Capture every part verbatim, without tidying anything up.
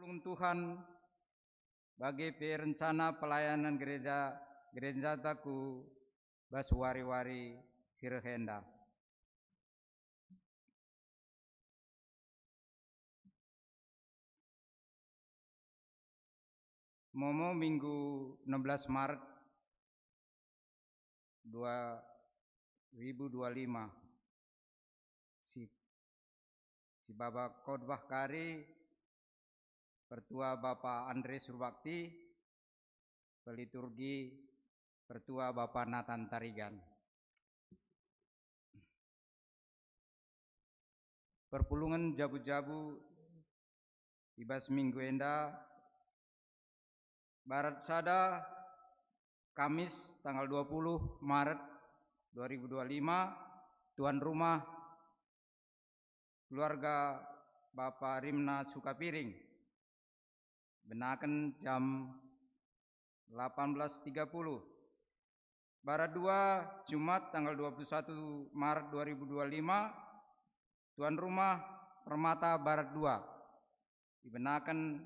Tuhan, bage pe rencana pelayanan gereja, gerejanta ku bas wari-wari si reh enda. Momo Minggu enam belas Maret dua ribu dua lima, si, si baba khotbah kari Pertua Bapa Andre Surbakti, peliturgi Pertua Bapa Nathan Tarigan. Perpulungen jabu-jabu i bas minggu enda, Barat sada, Kamis tanggal dua puluh Maret dua ribu dua lima, tuan rumah keluarga Bapa Rimna Sukapiring, benaken jam delapan belas tiga puluh. Barat dua, Jumat tanggal dua puluh satu Maret dua ribu dua lima, tuan rumah Permata Barat dua, ibenaken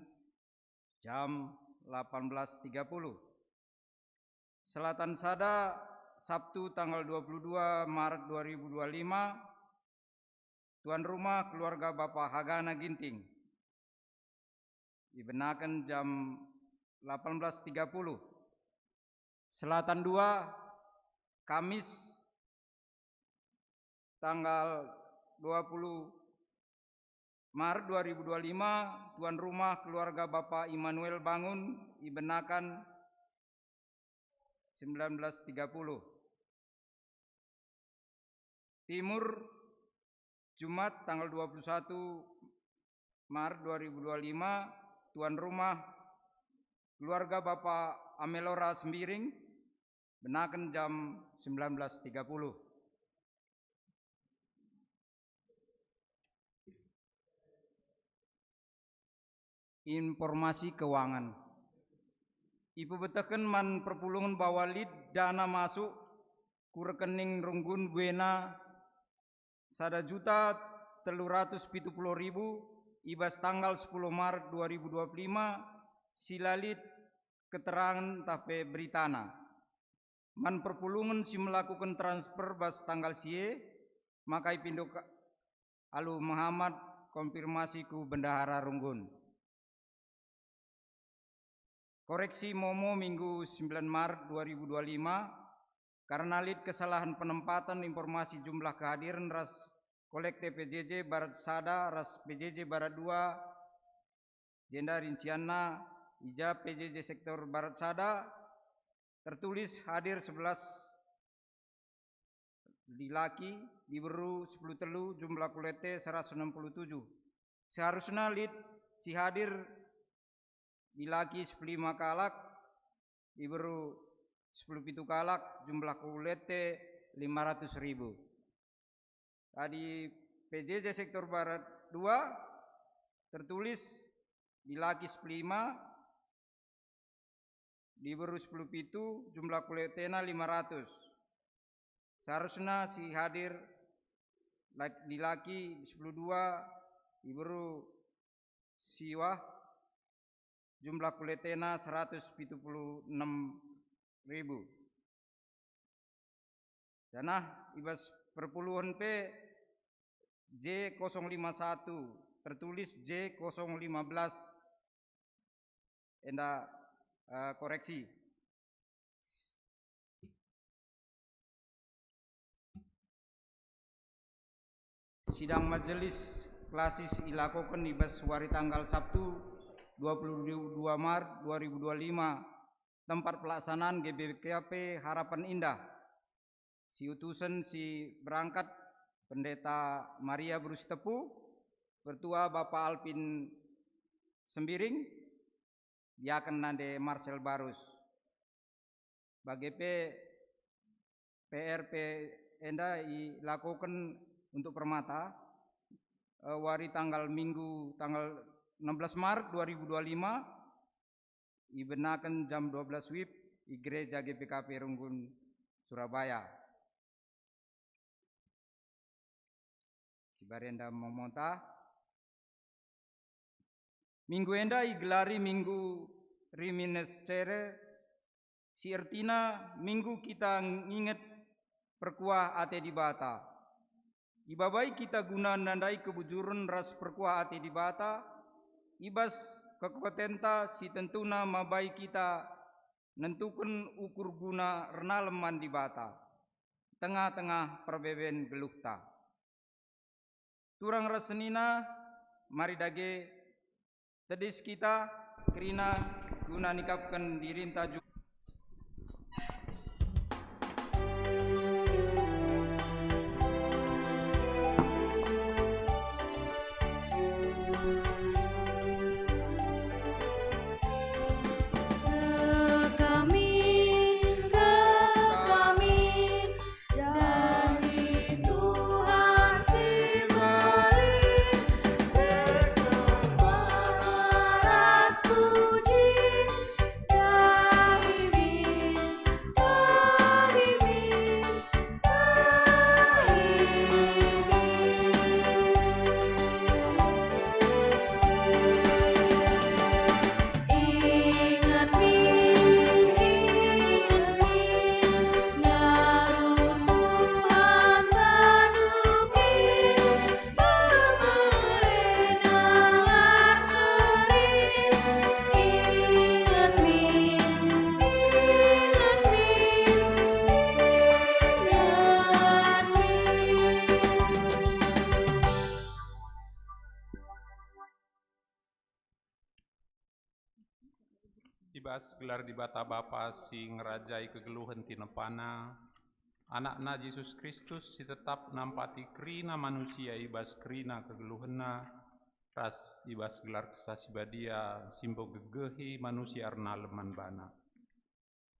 jam delapan belas tiga puluh. Selatan sada, Sabtu tanggal dua puluh dua Maret dua ribu dua lima, tuan rumah keluarga Bapa Hagana Ginting, ibenaken jam delapan belas tiga puluh. Selatan dua, Kamis tanggal dua puluh Maret dua ribu dua lima, tuan rumah keluarga Bapa Immanuel Bangun, ibenaken sembilan belas tiga puluh. Timur, Jumat tanggal dua puluh satu Maret dua ribu dua lima, tuan rumah keluarga Bapa Amelora Sembiring, benaken jam sembilan belas tiga puluh. Informasi keuangan. Ipebetehken man perpulungen bahwa lit dana masuk ku rekening runggun buena sada juta telu ratus pitu puluh ribu i bas tanggal sepuluh Maret dua ribu dua puluh lima, si la lit keterangen ntah pe beritana. Man perpulungen si melakuken transfer bas tanggal si e, maka ipindo ka-, alu Muhammad konfirmasi ku bendahara runggun. Koreksi momo Minggu sembilan Maret dua ribu dua lima, karena lit kesalahan penempaten informasi jumlah kehadiran ras kolekte P J J Barat sada ras P J J Barat dua, jenda rincianna, i ja P J J sektor Barat sada tertulis hadir sebelas dilaki, diberu sepuluh telu, jumlah kolekte seratus enam puluh tujuh. Seharusna lit si hadir dilaki sepuluh lima kalak, diberu sepuluh pitu kalak, jumlah kolekte lima ratus ribu. Adi P J J sektor Barat dua tertulis dilaki sepuluh lima, diberu sepuluh pitu, jumlah kolektena lima ratus. Seharusna si hadir lak-, dilaki sepuluh dua, diberu siwah, jumlah kolektena seratus pitu puluh enam ribu. Janah i bas perpulungen pe J kosong lima satu, tertulis J kosong lima belas, enda, eh, koreksi. Sidang majelis klasis ilakoken i bas wari tanggal Sabtu, dua puluh dua Maret dua ribu dua lima, tempat pelaksanaan G B K P Harapan Indah. Si utusen si berangkat, Pendeta Maria Beru Sitepu, Pertua Bapa Alvin Sembiring, diaken nande Marcel Barus. Bage pe P R P enda ilakoken untuk Permata, eh, wari tanggal Minggu, tanggal enam belas Maret dua ribu dua lima, ibenaken jam dua belas wib i Gereja G P K P Runggun, Surabaya. Si barenda memonta. Minggu enda igelari Minggu Reminiscere, si ertina minggu kita nginget perkuah ate Dibata. Ibabai kita guna nandai kebujuren ras perkuah ate Dibata, i bas kekuatenta si tentuna mabai kita nentuken ukur guna ernalem man Dibata, tengah-tengah perbeben geluhta. Turang ras senina, mari dage tedis kita kerina guna nikapken dirinta ju- Kami, kami, dari Tuhan si beri kemuliaan ras puji. Kami, kami, I bas gelar Dibata Bapa si ngerajai kegeluhen tinepana, AnakNa Jesus Kristus si tetap nampati kerina manusia i bas kerina kegeluhenna, ras i bas gelar Kesah Si Badia si mpegegehi manusia ernalem man baNa.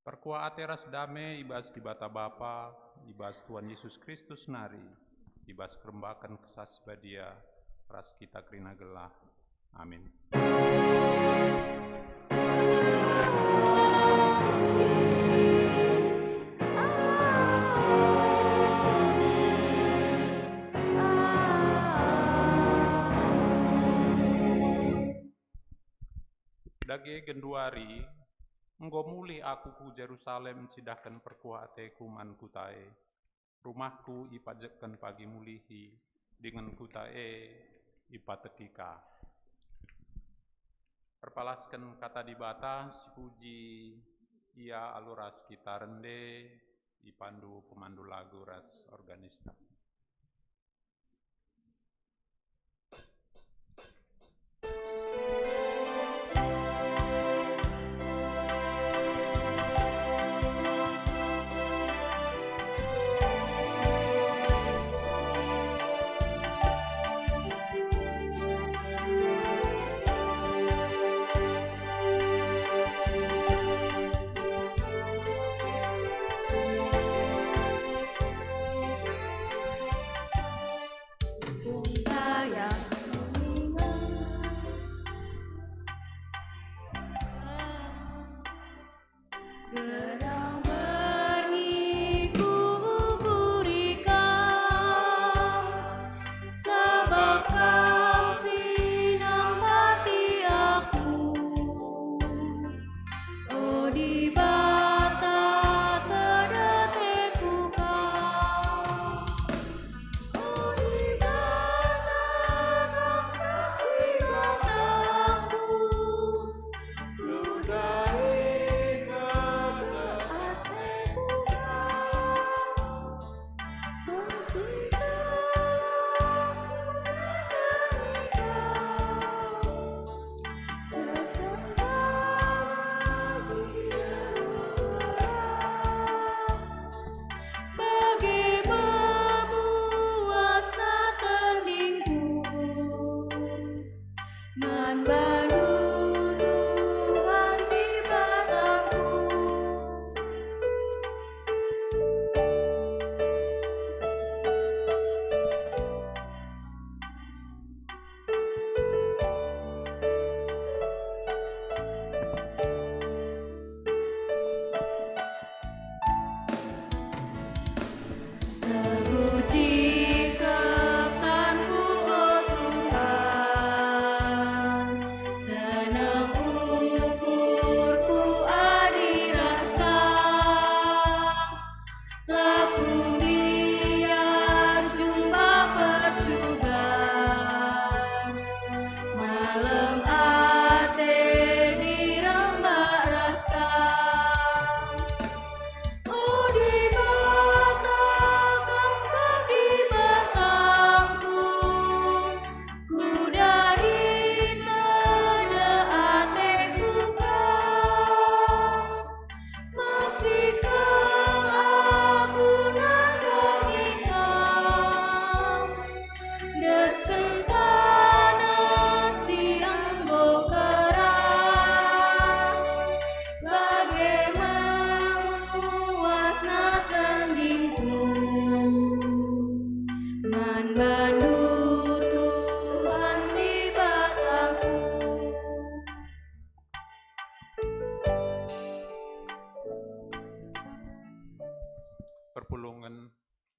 Perkuah ate ras dame i bas Dibata Bapa, i bas Tuhan Jesus Kristus nari, i bas kerembaken Kesah Si Badia ras kita kerina gelah. Amin. Dage genduari, enggo mulih aku ku Jerusalem ncidahken perkuah ateku man kuta e. Rumahku ipajekken pagi mulihi, dingen kuta e ipateki ka. Erpalasken kata Dibata, sipuji Ia alu ras kita rende, ipandu pemandu lagu ras organista.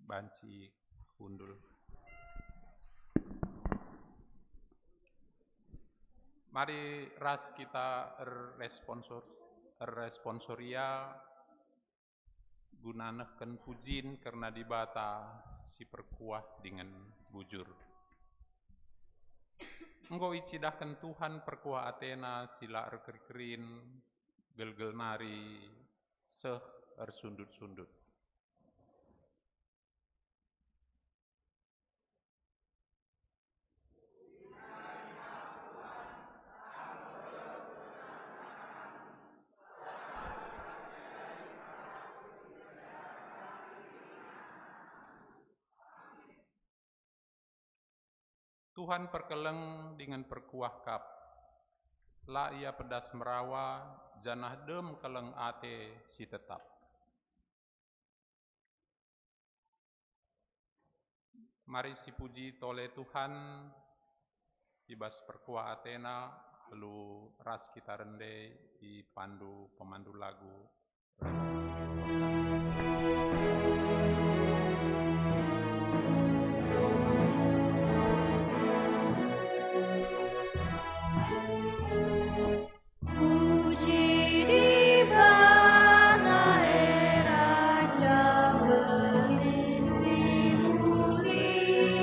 Banci kundul. Mari ras kita erresponsor-, erresponsoria guna nehken pujin kerna Dibata si perkuah dingen bujur. Enggo icidahken Tuhan perkuah ateNa si la erkeri-kerin, gelgel nari seh ersundut-sundut. Tuhan perkeleng dingen perkuah kap. La Ia pedas merawa, janah dem keleng ate si tetap. Mari sipuji tole Tuhan i bas perkuah ateNa, alu ras kita rende ipandu pemandu lagu. Puji Dibata, e Raja Berlin si mulia.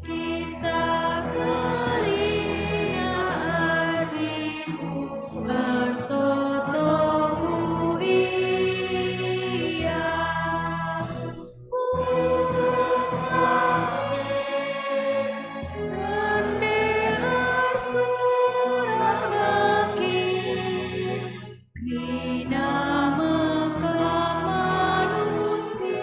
Kita kerina aji-Mu ertoto ku Ia. Punggung langit rende ersurak mekit, kerina me ka manusia.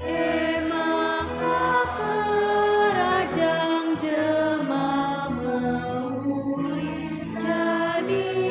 E maka kerajang jelma mehuli jadina.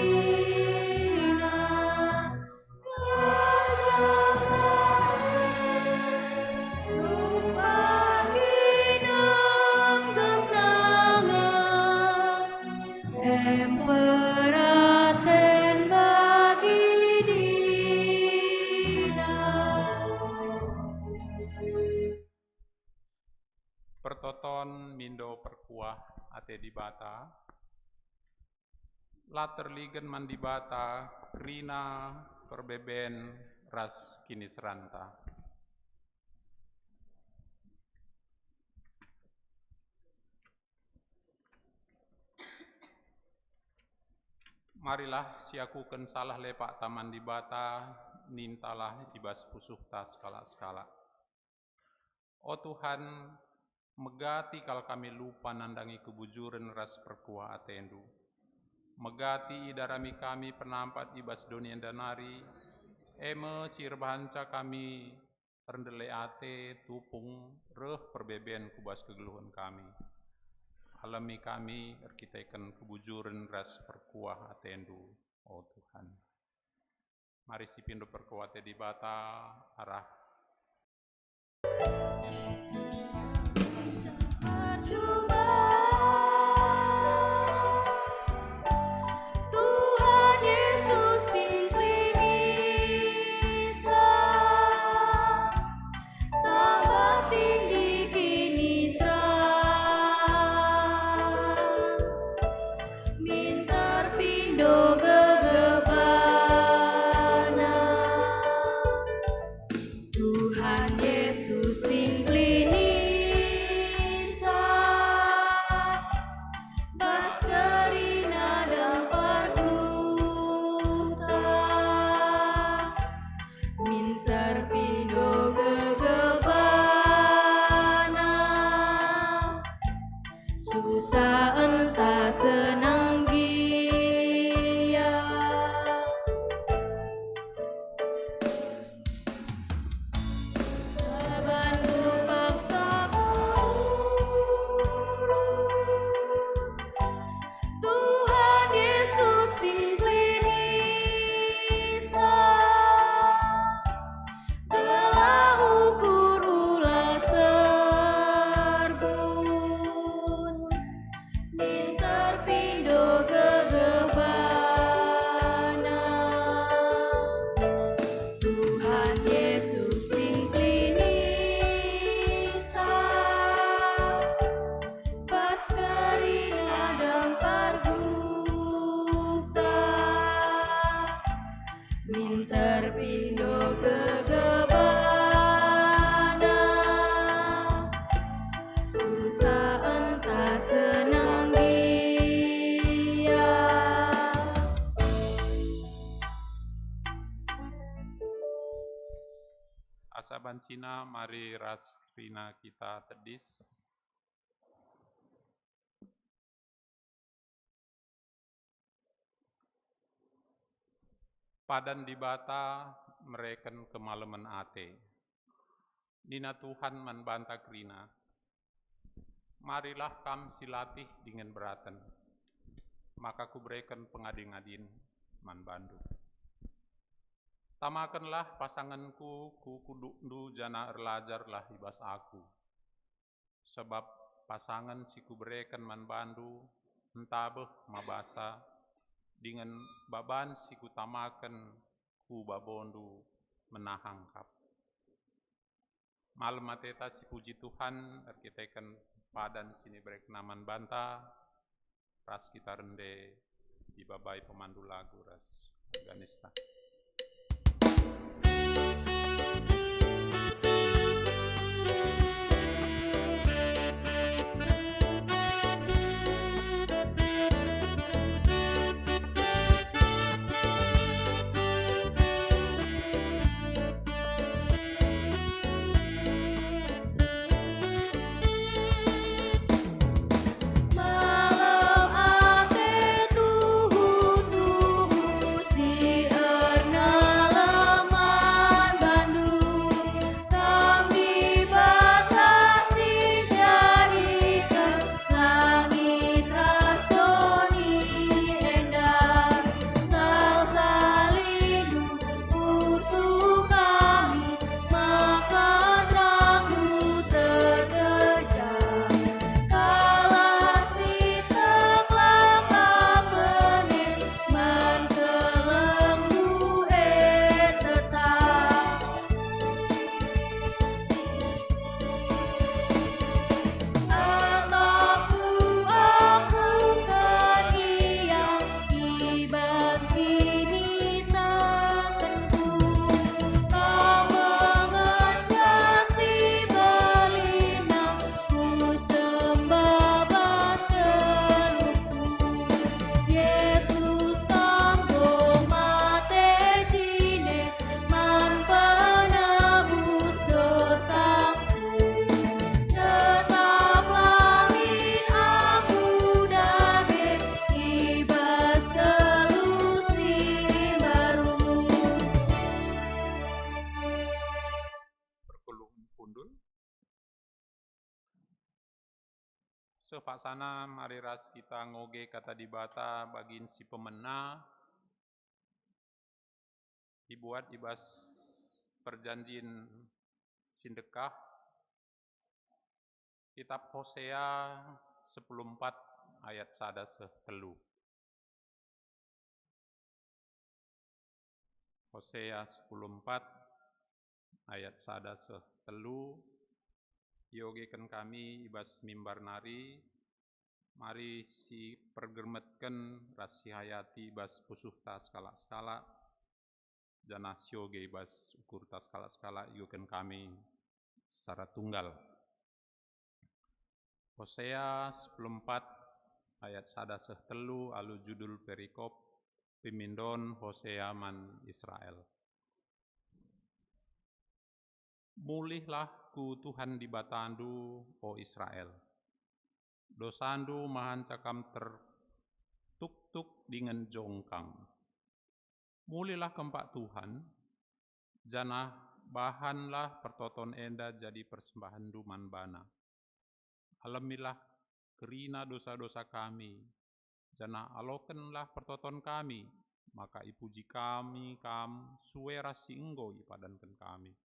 Pertoton mindo perkuah ate Dibata. La terligen man Dibata kerina perbeben ras kiniseranta. Marilah siakuken salah lepakta man Dibata, nintalah i bas pusuhta sekalak-sekalak. O Tuhan, megati kal kami lupa nandangi kebujuren ras perkuah ateNdu. Megati idarami kami penampat i bas doni enda nari, e me si erbahanca kami erndele ate, tupung, reh perbeben ku bas kegeluhen kami. Alemi kami erkiteken kebujuren ras perkuah ateNdu, o Tuhan. Mari sipindo perkuah ate Dibata arah Tuhan Yesus sing klinisa, tambah tinggi kiniseran, minter pindo gegepaNa. Tuhan Yesus sing klinisa, Indo kegebana, susah ntah senang gia. Asa bancina mari ras kerina kita tedis. Padan Dibata mereken kemalemen ate. Nina Tuhan man banta kerina, "Marilah kam silatih dingen beraten, maka kubereken pengadi-ngadin man bandu. Tamakenlah pasangenku ku kudukndu janah erlajarlah i bas aku. Sabap pasangen si kubereken man bandu ntabeh mabasa, dingen baban si kutamaken ku babondu menahang kap." Malem ateta sipuji Tuhan erkiteken padan si niberekna man banta, ras kita rende ibabai pemandu lagu ras organista. Malem ate tuhu-tuhu si ernalem man bandu, Kam Dibata si njadiken langit ras doni enda. Salsalindu pusuh kami, maka terangndu terkejar. Kalak si terkelapa-lapa man kelengndu e tetap. Atapku aku kerina i bas kinitakenku. Kam ngenca si belina kusembah bas geluhku. Yesus, Kam enggo mate jine man penebus dosaku. Tetaplah min aku dage i bas geluh si mbaru. Perpulungen kundul. Seh paksana mari ras kita ngoge Kata Dibata bagin si pemena, ibuat i bas Perjanjin si Ndekah, Kitap Hosea sepuluh empat ayat sada seh telu. Hosea sepuluh empat ayat sada seh telu, iogeken kami i bas mimbar nari, mari sipergermetken ras sihayati i bas pusuhta sekalak-sekalak, janah sioge i bas ukurta sekalak-sekalak iogeken kami secara tunggal. Hosea sepuluh empat ayat sada seh telu alu judul perikop, Pemindon Hosea man Israel. Mulihlah ku Tuhan Dibatandu, o Israel. Dosandu mahanca kam tertuktuk dingen jongkang. Mulihlah kempak Tuhan, janah bahanlah pertoton enda jadi persembahenndu man baNa. Alemilah kerina dosa-dosa kami, janah alokenlah pertoton kami, maka ipuji kami Kam sue ras si enggo ipadanken kami.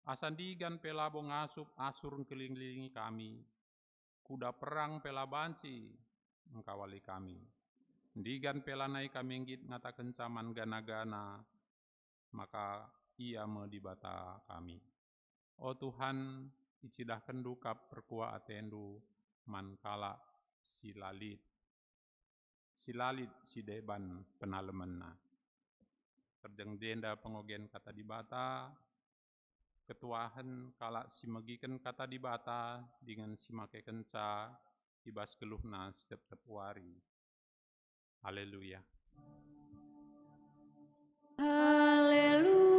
Asa ndigan pe labo ngasup asur ngkelengi-kelengi kami, kuda perang pe la banci ngkawali kami. Ndigan pe lanai kami nggit ngatakenca man gana-gana, maka Ia me Dibata kami. O Tuhan, icidahkenNdu kap perkuah ateNdu man kalak si la lit, si la lit si deban penalemenna. Kerjeng jenda pengogen Kata Dibata, ketuahen kalak si megiken Kata Dibata dingen si makekenca i bas geluhna si tep-tep wari. Haleluya. Haleluya,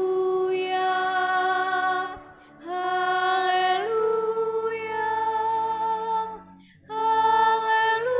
haleluya, haleluya.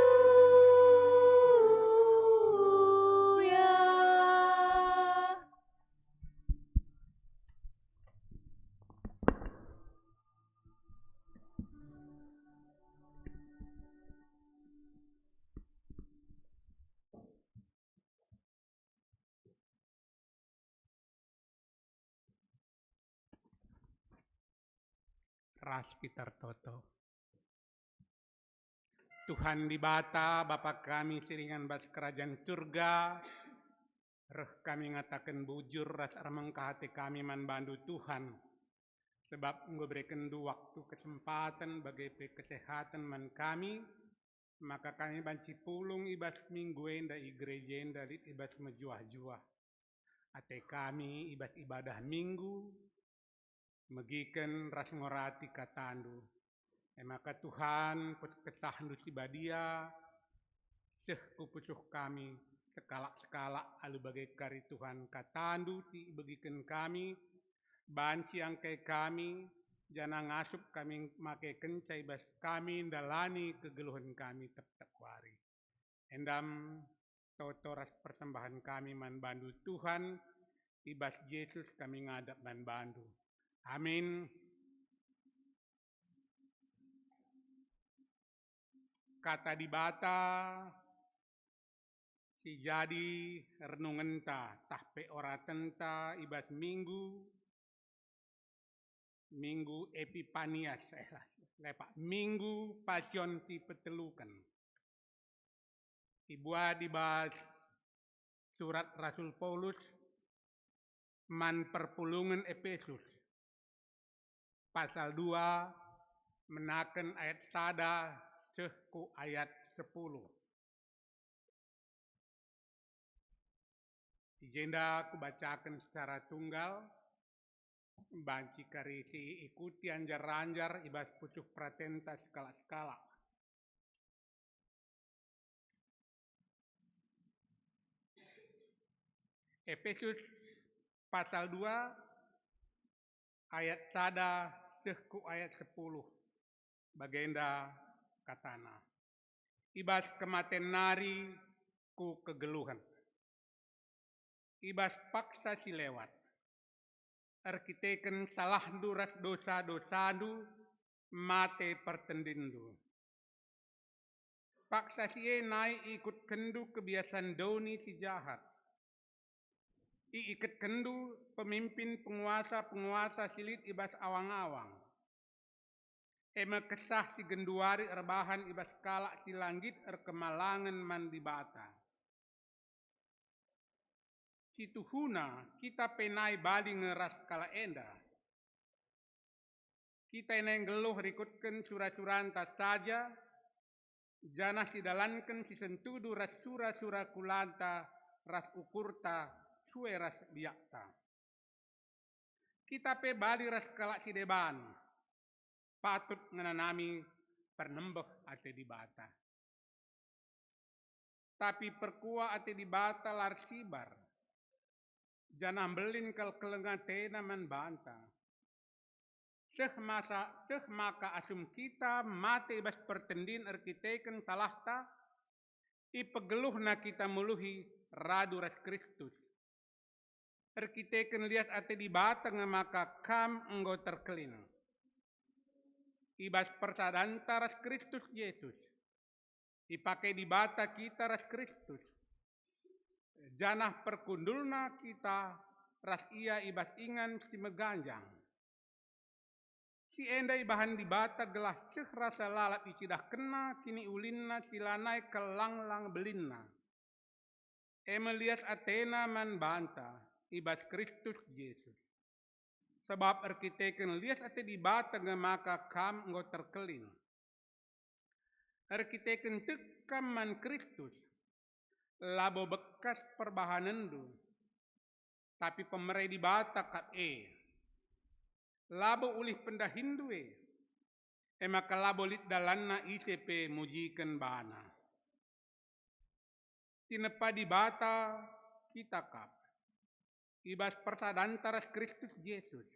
Ras kita ertoto. Tuhan Dibata, Bapa kami si ringan bas Kerajaan Surga, reh kami ngataken bujur ras ermengkah ate kami man bandu, Tuhan, sebab enggo berekenndu waktu, kesempaten, bage pe kesehatan man kami, maka kami banci pulung i bas minggu enda i gereja enda lit i bas mejuah-juah. Ate kami i bas ibadah Minggu, megiken ras ngorati katandu. E maka Tuhan, kesahNdu si badia seh ku pusuh kami, sekalak-sekalak alu bage kari Tuhan katandu si ibegiken kami, banci angkai kami, janah ngasup kami makekenca i bas kami ndalani kegeluhen kami tep-tep wari. Endam toto ras persembahen kami man bandu Tuhan, i bas Jesus kami ngadap man bandu. Amin. Kata Dibata si jadi renungenta tah pe oratenta i bas Minggu, Minggu Epipanias, eh, lepak, Minggu Pasion si peteluken. Ibuat i bas surat Rasul Paulus man perpulungen Epesus, pasal dua, menaken ayat sada seh ku ayat sepuluh. I jenda kubacaken secara tunggal, banci kari si ikuti anjar-anjar i bas pusuh peratenta sekalak-sekalak. Epesus pasal dua ayat sada seh ku ayat sepuluh. Bagenda katana, "I bas kematen nari ku kegeluhen, i bas paksa si lewat, erkiteken salahndu ras dosa-dosandu mate pertendinndu. Paksa si e nai iikutkenndu kebiasan doni si jahat. Iikutkenndu pemimpin penguasa-penguasa si lit i bas awang-awang. E me kesah si genduari erbahan i bas kalak si la nggit erkemalangen man Dibata." Situhuna, kita pe nai bali nge ras kalak enda. Kita e nai nggeluh rikutken sura-suranta saja, janah sidalanken si sentudu ras sura-sura kulanta ras ukurta sue ras biakta. Kita pe bali ras kalak si deban, patut ngenanami pernembeh ate Dibata. Tapi perkuah ate Dibata la ersibar, janah mbelin kal keleng ateNa man banta. Seh masa, seh maka asum kita mate i bas pertendin erkiteken salahta, ipegeluhNa kita mulihi radu ras Kristus. Erkiteken lias ate Dibata nge maka kam enggo terkelin. I bas persadanta ras Kristus Jesus, ipake Dibata kita ras Kristus, janah perkundulNa kita ras Ia i bas ingan si meganjang. Si enda ibahan Dibata gelah seh rasa lalap icidahkenNa kiniulinNa si lanai kal lang-lang belinna. E me lias ateNa man banta i bas Kristus Jesus. Sabap erkiteken lias ate Dibata nge maka kam enggo terkelin. Erkiteken tek kam man Kristus, labo bekas perbahanenndu. tapi pemere Dibata kap e. Labo ulih pendahinndu e, e maka labo lit dalanna ise pe mujiken bana. Tinepa Dibata kita kap i bas persadanta ras Kristus Jesus.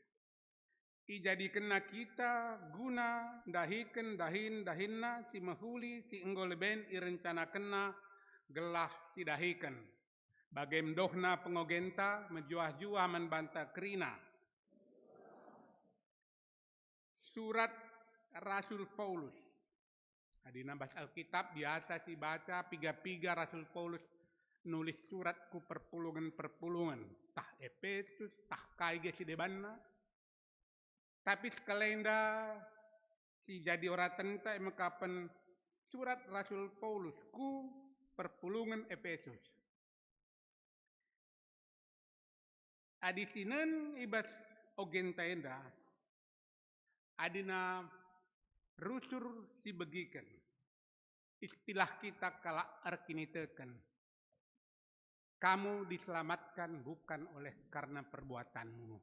IjadikenNa kita guna ndahiken dahin-dahinNa si mehuli si enggo leben irencanakenNa gelah sidahiken. Bage ndohna pengogenta mejuah-juah man banta kerina. Surat Rasul Paulus. Adi nambah Alkitab biasa sibaca piga-piga Rasul Paulus nulis surat ku perpulungen-perpulungen, tah Epesus, tah kai ge si debanna. Tapi sekalenda si jadi oratenta e mekapen surat Rasul Paulus ku perpulungen Epesus. Adi sinen i bas ogenta enda, adina rusur sibegiken, istilah kita kalak erkiniteken, kamu diselamatkan bukan oleh karena perbuatanmu,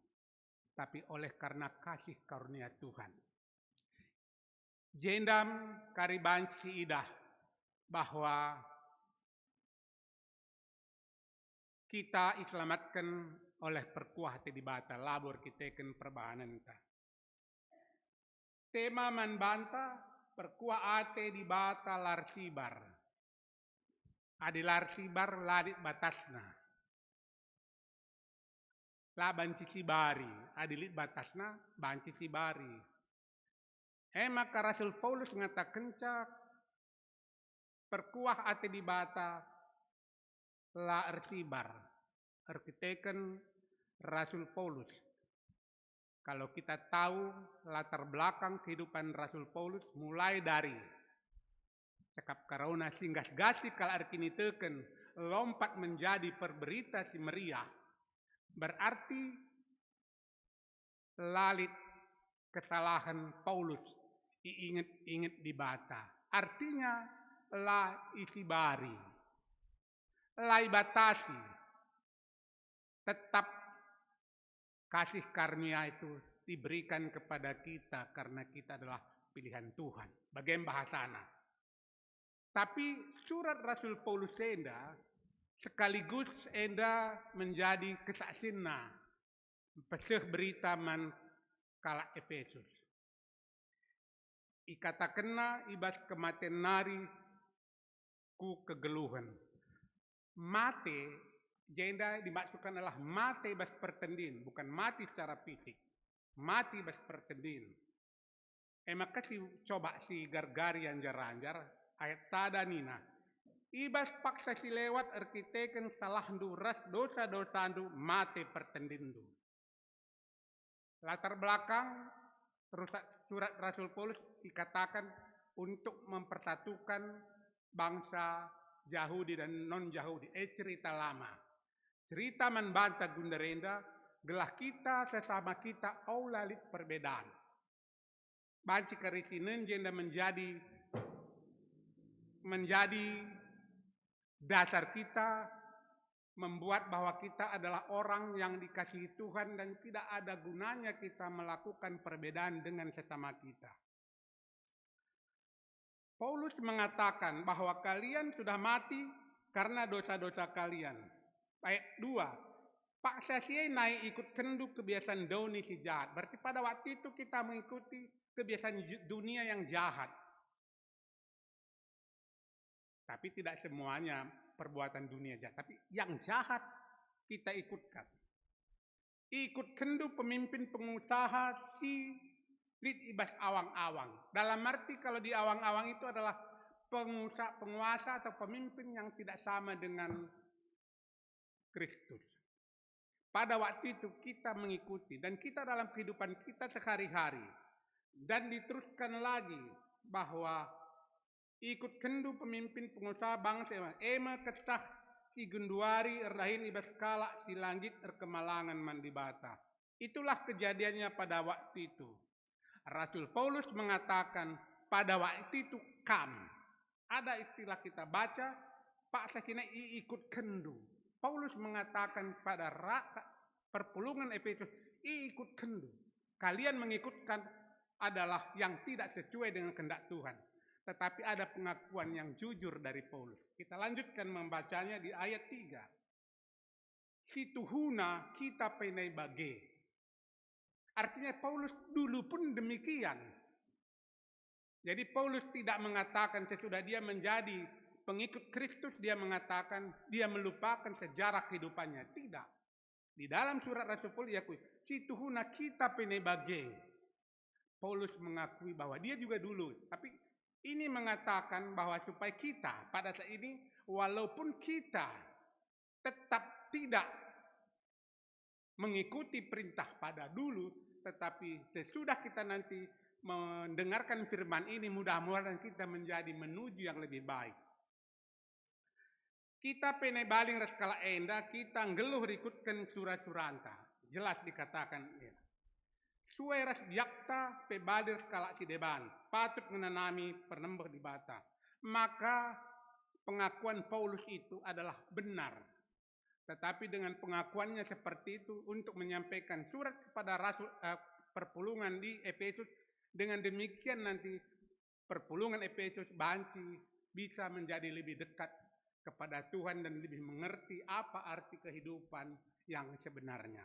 tapi oleh karena kasih karunia Tuhan. Jenda kari banci idah bahwa kita iselamatken oleh perkuah ate Dibata, labo erkiteken perbahanenta. Tema man banta, perkuah ate Dibata la ersibar. Adi la ersibar, la lit batasna. La banci sibari, adi lit batasna, banci sibari. E maka Rasul Paulus ngatakenca perkuah ate Dibata la ersibar, erkiteken Rasul Paulus. Kalau kita tahu latar belakang kehidupan Rasul Paulus, mulai dari cakap kerana si nggas-nggas kalak erkiniteken lompat menjadi perberita si meriah, berarti la lit kesalahen Paulus iinget-inget Dibata. Artinya la isibari, la ibatasi. Tetap kasih karunia itu diberikan kepada kita karena kita adalah pilihan Tuhan. Bage bahasana. Tapi surat Rasul Paulus enda sekaligus enda menjadi kesaksinna mpeseh berita man kalak Epesus. Ikatakenna i bas kematen nari ku kegeluhen. Mate jenda dimaksudkan adalah mate bas pertendin, bukan mati secara fisik, mati bas pertendin. E maka si coba si gargari anjar-anjar, ayat sada nina, "I bas paksa si lewat erkiteken salahndu ras dosa-dosandu mate pertendinndu." Latar belakang rusak surat Rasul Paulus ikatakan untuk mempersatukan bangsa Jahudi dan non-Jahudi, eh, cerita lama. Cerita man banta gundar enda, gelah kita sesama kita ola lit perbedaan. Banci kari si nenje enda menjadi, menjadi dasar kita membuat bahwa kita adalah orang yang dikasihi Tuhan dan tidak ada gunanya kita melakukan perbedaan dengan sesama kita. Paulus mengatakan bahwa kalian sudah mati karena dosa-dosa kalian. Ayat dua, "Paksa si e nai ikutkenndu kebiasaan doni si jahat." Berarti pada waktu itu kita mengikuti kebiasaan ju-, dunia yang jahat. Tapi tidak semuanya perbuatan dunia jahat, tapi yang jahat kita ikutkan. Ikutkenndu pemimpin pengusaha si lit i bas awang-awang. Dalam arti kalau di awang-awang itu adalah pengusa-, penguasa atau pemimpin yang tidak sama dengan Kristus. Pada waktu itu kita mengikuti dan kita dalam kehidupan kita sehari-hari. Dan diteruskan lagi bahwa ikutkenndu pemimpin pengusaha bangsa e, e me kesah si genduari erdahin i bas kalak si la nggit erkemalangen man Dibata. Itulah kejadiannya pada waktu itu. Rasul Paulus mengatakan, "Pada waktu itu kam." Ada istilah kita baca, paksa si nai ikutkenndu. Paulus mengatakan pada ra-, perpulungen Efesus, ikutkenndu. Kalian mengikutkan adalah yang tidak sesuai dengan kehendak Tuhan. Tetapi ada pengakuan yang jujur dari Paulus. Kita lanjutkan membacanya di ayat tiga. "Situhuna kita pe nai bage." Artinya Paulus dulu pun demikian. Jadi Paulus tidak mengatakan sesudah dia menjadi pengikut Kristus, dia mengatakan dia melupakan sejarah kehidupannya. Tidak. Di dalam surat Rasul Paulus ia akui, "Situhuna kita pe nai bage." Paulus mengakui bahwa dia juga dulu. Tapi ini mengatakan bahwa supaya kita pada saat ini, walaupun kita tetap tidak mengikuti perintah pada dulu, tetapi sesudah kita nanti mendengarkan firman ini, mudah-mudahan kita menjadi menuju yang lebih baik. "Kita pe nai baling ras kalak enda, kita nggeluh rikutken sura-suranta." Jelas dikatakan ia. "Sue ras biakta pe baling ras kalak si deban, patut ngenanami pernembeh Dibata." Maka pengakuan Paulus itu adalah benar. Tetapi dengan pengakuannya seperti itu untuk menyampaikan surat kepada rasul, eh, perpulungen di Efesus, dengan demikian nanti perpulungen Efesus banci bisa menjadi lebih dekat kepada Tuhan dan lebih mengerti apa arti kehidupan yang sebenarnya.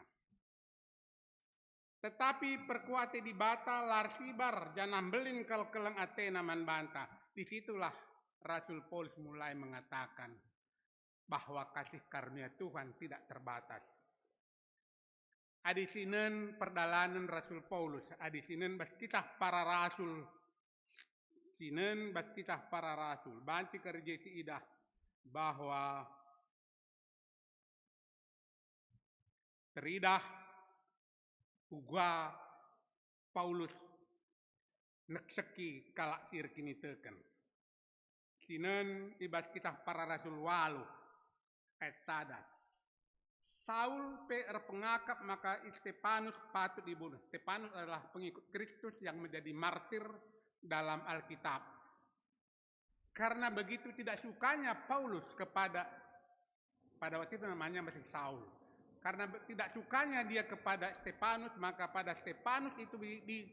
"Tetapi perkuah ate Dibata la ersibar, janah mbelin kal keleng atena man banta." Disitulah Rasul Paulus mulai mengatakan bahwa kasih karunia Tuhan tidak terbatas. Adi sinen perdalanen Rasul Paulus, adi sinen bas kisah para rasul, sinen bas kisah para rasul, banci kari je siidah bahwa teridah uga Paulus nekseki kalak si erkiniteken. Sinen i bas kisah para rasul waluh ayat sada. Saul pe erpengakap maka Stefanus patut dibunuh. Stefanus adalah pengikut Kristus yang menjadi martir dalam Alkitab. Karena begitu tidak sukanya Paulus kepada, pada waktu itu namanya masih Saul. Karena be-, tidak sukanya dia kepada Stefanus, maka pada Stefanus itu di, di,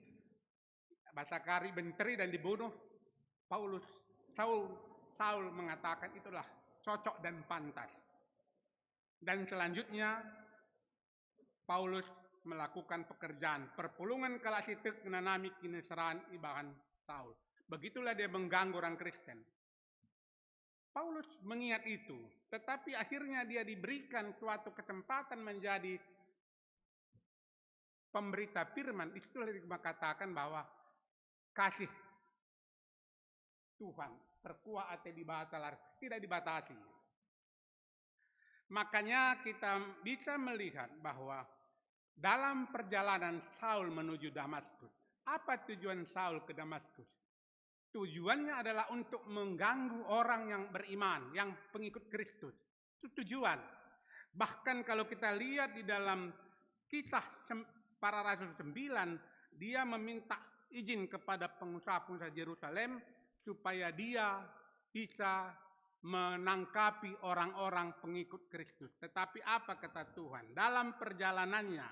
bahasa kari benteri dan dibunuh Paulus. Saul, Saul mengatakan itulah cocok dan pantas. Dan selanjutnya Paulus melakukan pekerjaan perpulungen kalak si tek ngenanami kiniseran ibahan Saul. Begitulah dia mengganggu orang Kristen. Paulus mengingat itu, tetapi akhirnya dia diberikan suatu kesempatan menjadi pemberita firman. Di situlah dikatakan bahwa kasih Tuhan, perkuah ate Dibata la er-, tidak dibatasi. Makanya kita bisa melihat bahwa dalam perjalanan Saul menuju Damaskus, apa tujuan Saul ke Damaskus? Tujuannya adalah untuk mengganggu orang yang beriman, yang pengikut Kristus. Itu tujuan. Bahkan kalau kita lihat di dalam kisah sem-, para rasul sembilan, dia meminta izin kepada pengusaha-pengusaha Jerusalem supaya dia bisa menangkapi orang-orang pengikut Kristus. Tetapi apa kata Tuhan? Dalam perjalanannya,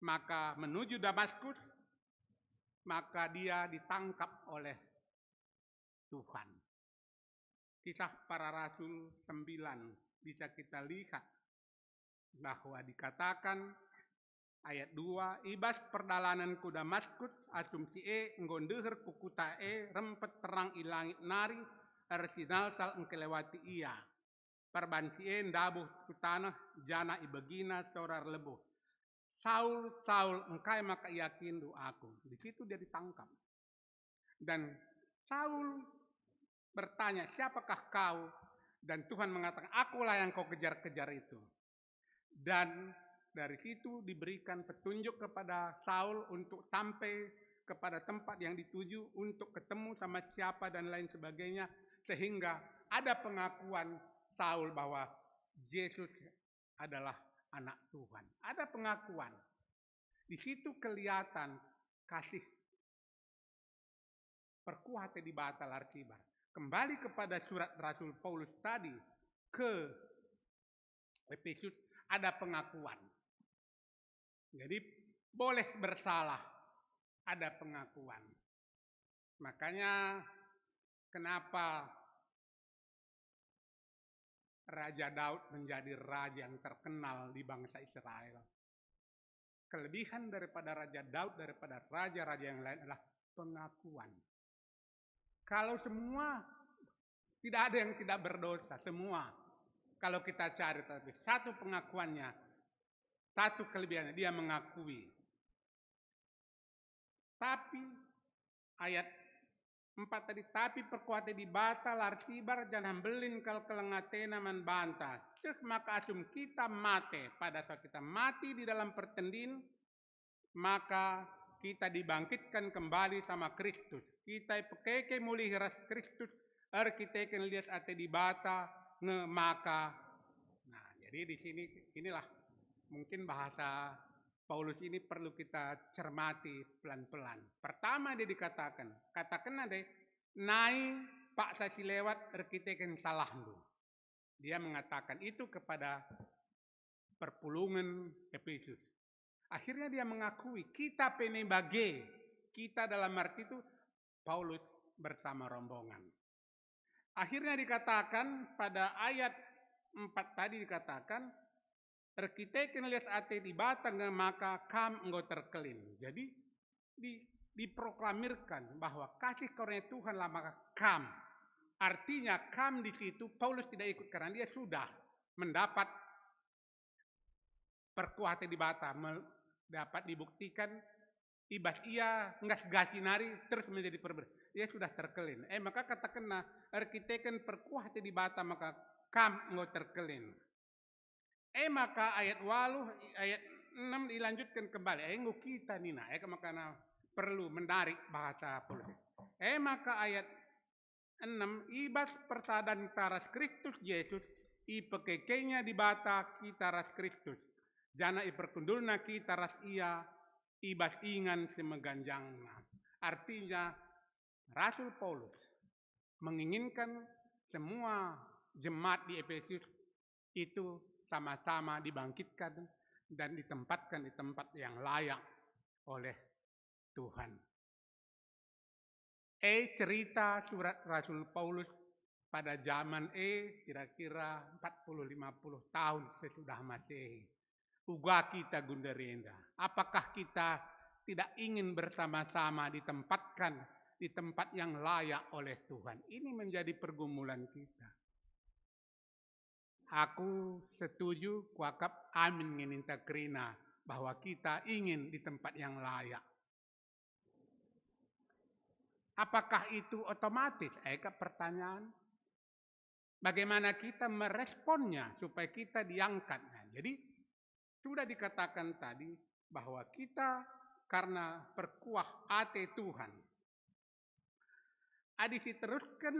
maka menuju Damaskus, maka dia ditangkap oleh Tuhan. Kisah Para Rasul sembilan, bisa kita lihat bahwa dikatakan ayat dua, "I bas perdalanen ku Damaskus, asum si e enggo ndeher ku kuta e, rempet terang i langit nari, ersinalsal engkelewati ia. Perban si e ndabuh ku taneh, janah ibegina sora erlebuh, 'Saul, Saul, engkai maka iakinndu Aku?'" Di situ dia ditangkap. Dan Saul bertanya, "Siapakah kau?" Dan Tuhan mengatakan, "Akulah yang kau kejar-kejar itu." Dan dari situ diberikan petunjuk kepada Saul untuk sampai kepada tempat yang dituju, untuk ketemu sama siapa dan lain sebagainya, sehingga ada pengakuan Saul bahwa Yesus adalah Anak Tuhan. Ada pengakuan. Di situ kelihatan kasih perkuah ate Dibata la ersibar. Kembali kepada surat Rasul Paulus tadi ke Efesus, ada pengakuan. Jadi boleh bersalah, ada pengakuan. Makanya kenapa Raja Daud menjadi raja yang terkenal di bangsa Israel. Kelebihan daripada Raja Daud daripada raja-raja yang lain adalah pengakuan. Kalau semua, tidak ada yang tidak berdosa, semua. Kalau kita cari, tapi satu pengakuannya, satu kelebihannya, dia mengakui. Tapi ayat empat tadi, "Tapi perkuah ate Dibata la ersibar janah mbelin kal keleng atena man banta, seh maka asum kita mate, pada saat kita mati di dalam pertendin, maka kita dibangkitkan kembali sama Kristus. Kita ipekeke mulihi ras Kristus erkiteken lias ate Dibata nge maka." Nah, jadi di sini, inilah mungkin bahasa Paulus ini perlu kita cermati pelan-pelan. Pertama dia dikatakan, katakenna deh, nai paksa si lewat erkiteken salahndu. Dia mengatakan itu kepada perpulungen Efesus. Akhirnya dia mengakui, kita pe me bage, kita dalam arti itu Paulus bersama rombongan. Akhirnya dikatakan pada ayat empat tadi dikatakan, "Erkiteken lias ate Dibata nge maka kam enggo terkelin." Jadi di, diproklamirkan bahwa kasih karunia Tuhanlah maka kam. Artinya kam di situ Paulus tidak ikut karena dia sudah mendapat perkuah ate Dibata, me-, dapat dibuktikan ibas ia nggas-ngasi nari terus menjadi perbe-, ia sudah terkelin. E maka katakenna, "Erkiteken perkuah ate Dibata maka kam enggo terkelin." E maka ayat waluh, ayat enam dilanjutkan kembali. E enggo kita nina, e makana perlu menarik bahasa Paulus. E maka ayat enem, ibas persadanta ras Kristus Jesus, ipekekenya Dibata kita ras Kristus, janah iperkundulna kita ras Ia ibas ingan si meganjangna. Artinya, Rasul Paulus menginginkan semua jemaat di Efesus itu sama-sama dibangkitkan dan ditempatkan di tempat yang layak oleh Tuhan. E, cerita surat Rasul Paulus pada zaman e kira-kira empat puluh lima puluh tahun sesudah Masehi. Uga kita gundari enda. Apakah kita tidak ingin bersama-sama ditempatkan di tempat yang layak oleh Tuhan? Ini menjadi pergumulan kita. Aku setuju, kuakap amin nge ninta kerina bahwa kita ingin di tempat yang layak. Apakah itu otomatis? E kap pertanyaan. Bagaimana kita meresponnya supaya kita diangkat? Nah, jadi sudah dikatakan tadi bahwa kita karena perkuah ate Tuhan. Adi siterusken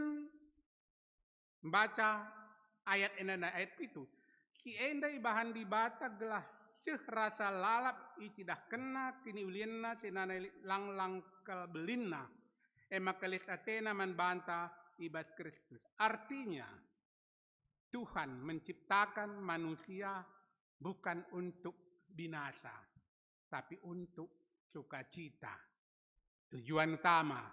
mbaca ayat enda nai ayat pitu, si enda ibahan Dibata gelah seh rasa lalap icidahkenNa kiniulinNa si nanai langlang kal belinNa, e maka lias ateNa man banta i bas Kristus. Artinya, Tuhan menciptakan manusia bukan untuk binasa, tapi untuk sukacita. Tujuan utama.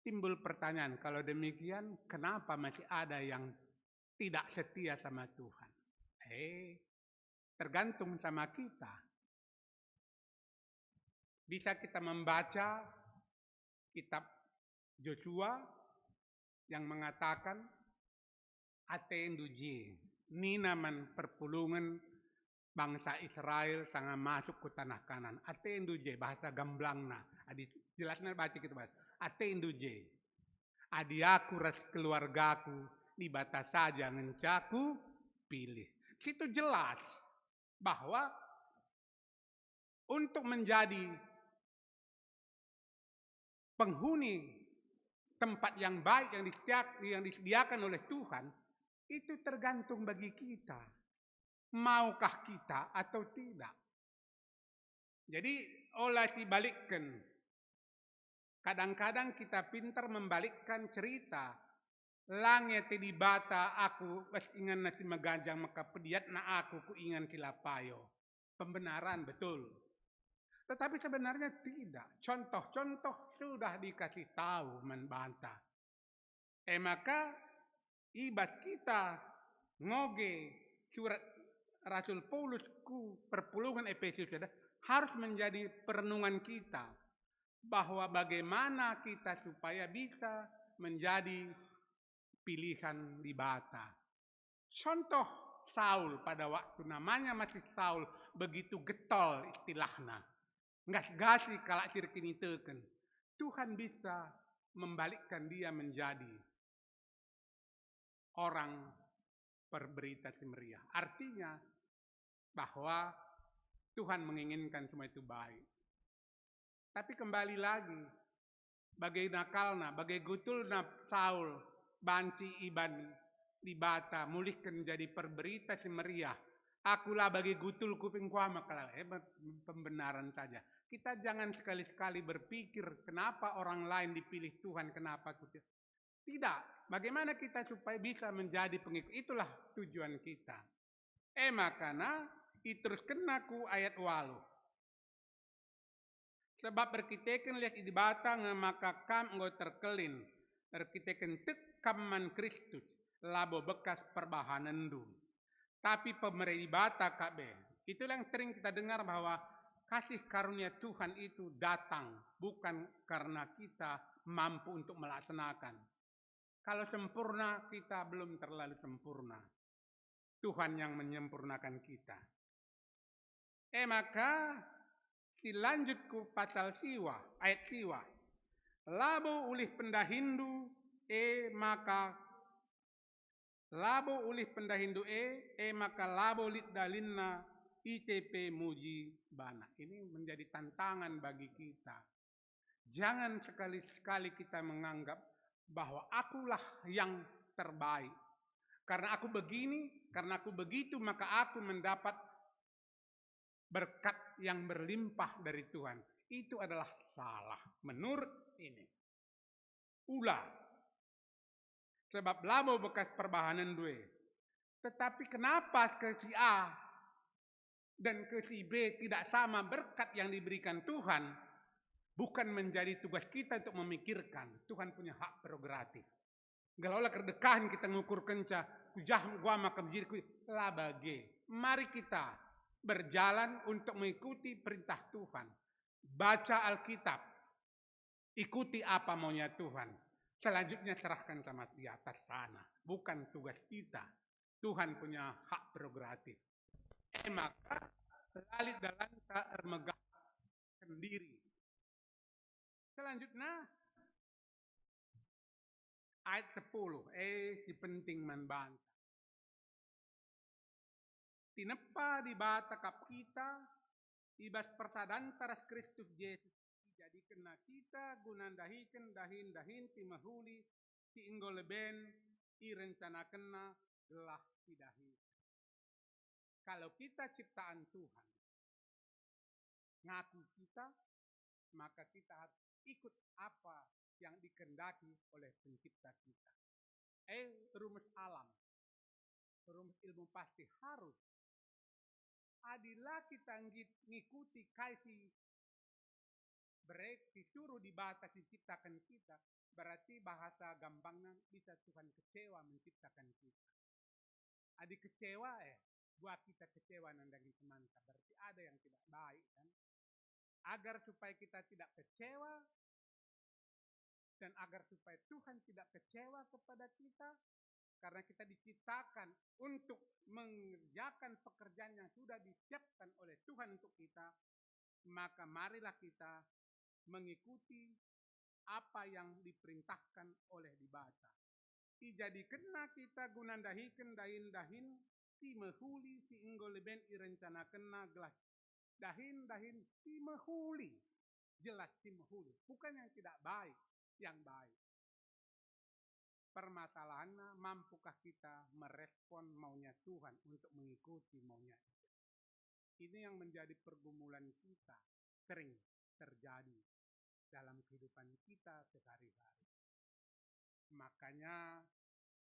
Timbul pertanyaan, kalau demikian, kenapa masih ada yang tidak setia sama Tuhan? Eh, tergantung sama kita. Bisa kita membaca kitab Josua yang mengatakan, "Atendu je," nina man perpulungen bangsa Israel sanga masuk ku tanah Kanaan. "Atendu je," bahasa gamblangna. Adi jelasna baca kita bahas. "Atendu je. Adi aku ras keluargaku, Dibata saja ngenca ku pilih." Situ jelas bahwa untuk menjadi penghuni tempat yang baik yang disediak-, yang disediakan oleh Tuhan, itu tergantung bagi kita. Maukah kita atau tidak? Jadi, ola sibalikken. Kadang-kadang kita pintar membalikkan cerita. La nge ate Dibata aku bas inganNa si meganjang maka pediatNa aku ku ingan si la payo. Pembenaran, betul. Tetapi sebenarnya tidak. Contoh-contoh sudah dikasih tahu man banta. E maka, i bas kita ngoge surat Rasul Paulus ku perpulungen Epesus enda harus menjadi perenungan kita, bahwa bagaimana kita supaya bisa menjadi pilihan Dibata. Contoh Saul, pada waktu namanya masih Saul, begitu getol istilahna, nggas-ngasi kalak si erkiniteken. Tuhan bisa membalikkan dia menjadi orang perberita si meriah. Artinya bahwa Tuhan menginginkan semua itu baik. Tapi kembali lagi, bage nakalna, bage gutulna Saul banci iban Dibata mulihken jadi perberita si meriah. Aku la bage gutulku pe engkuama kal, eh, pembenaran saja. Kita jangan sekali-sekali berpikir, "Kenapa orang lain dipilih Tuhan, kenapa aku tidak?" Tidak. Bagaimana kita supaya bisa menjadi pengikut? Itulah tujuan kita. E makana iteruskenna ku ayat waluh. Sebab erkiteken lias Dibata nge maka kam enggo terkelin, erkiteken tek kam man Kristus, labo bekas perbahanenndu, tapi pemere Dibata kap e. Itulah yang sering kita dengar bahwa kasih karunia Tuhan itu datang bukan karena kita mampu untuk melaksanakan. Kalau sempurna, kita belum terlalu sempurna. Tuhan yang menyempurnakan kita. E maka, si lanjut ku pasal siwa, ayat siwa. Labo ulih pendahinndu, e maka, labo ulih pendahinndu e, e maka labo lit dalinna ise pe muji bana. Ini menjadi tantangan bagi kita. Jangan sekali-sekali kita menganggap bahwa akulah yang terbaik. Karena aku begini, karena aku begitu, maka aku mendapat berkat yang berlimpah dari Tuhan. Itu adalah salah menurut ini. Ula. Sebab labo bekas perbahanenndu e. Tetapi kenapa ke si A dan ke si B tidak sama berkat yang diberikan Tuhan? Bukan menjadi tugas kita untuk memikirkan. Tuhan punya hak prerogatif. Gelah ola kerdekahen kita ngukurkenca, ku jah gua maka mejidi ku, la bage. Mari kita berjalan untuk mengikuti perintah Tuhan. Baca Alkitab. Ikuti apa maunya Tuhan. Selanjutnya serahkan sama di atas sana. Bukan tugas kita. Tuhan punya hak prerogatif. E maka, la lit dalanta ermegah sendiri. Selanjutnya, ayat sepuluh, eh, si penting man banta. Tinepa Dibata kap kita, i bas persadanta ras Kristus Jesus, ijadikenNa kita guna ndahiken dahin-dahin si mehuli si enggo leben irencanakenNa gelah idahiken. Kalau kita ciptaan Tuhan, ngaku kita, maka kita harus ikut apa yang dikehendaki oleh Pencipta kita. Eh, rumus alam, rumus ilmu pasti harus. Adi la kita nggit-, ngikuti kai si bere, si suruh Dibata si ciptaken kita, berarti bahasa gampangna bisa Tuhan kecewa menciptakan kita. Adi kecewa, eh, buat kita kecewa nandangi temanta, berarti ada yang tidak baik, kan? Agar supaya kita tidak kecewa, dan agar supaya Tuhan tidak kecewa kepada kita, karena kita diciptakan untuk mengerjakan pekerjaan yang sudah disiapkan oleh Tuhan untuk kita, maka marilah kita mengikuti apa yang diperintahkan oleh Dibata. Ijadikenna kita guna ndahiken dahin-dahin si mehuli si enggo leben irencanakenNa gelah dahin-dahin si mehuli, jelas si mehuli, bukan yang tidak baik, yang baik. Permasalahanna, mampukah kita merespon maunya Tuhan untuk mengikuti maunya Ia? Ini yang menjadi pergumulan kita, sering terjadi dalam kehidupan kita sehari-hari. Makanya,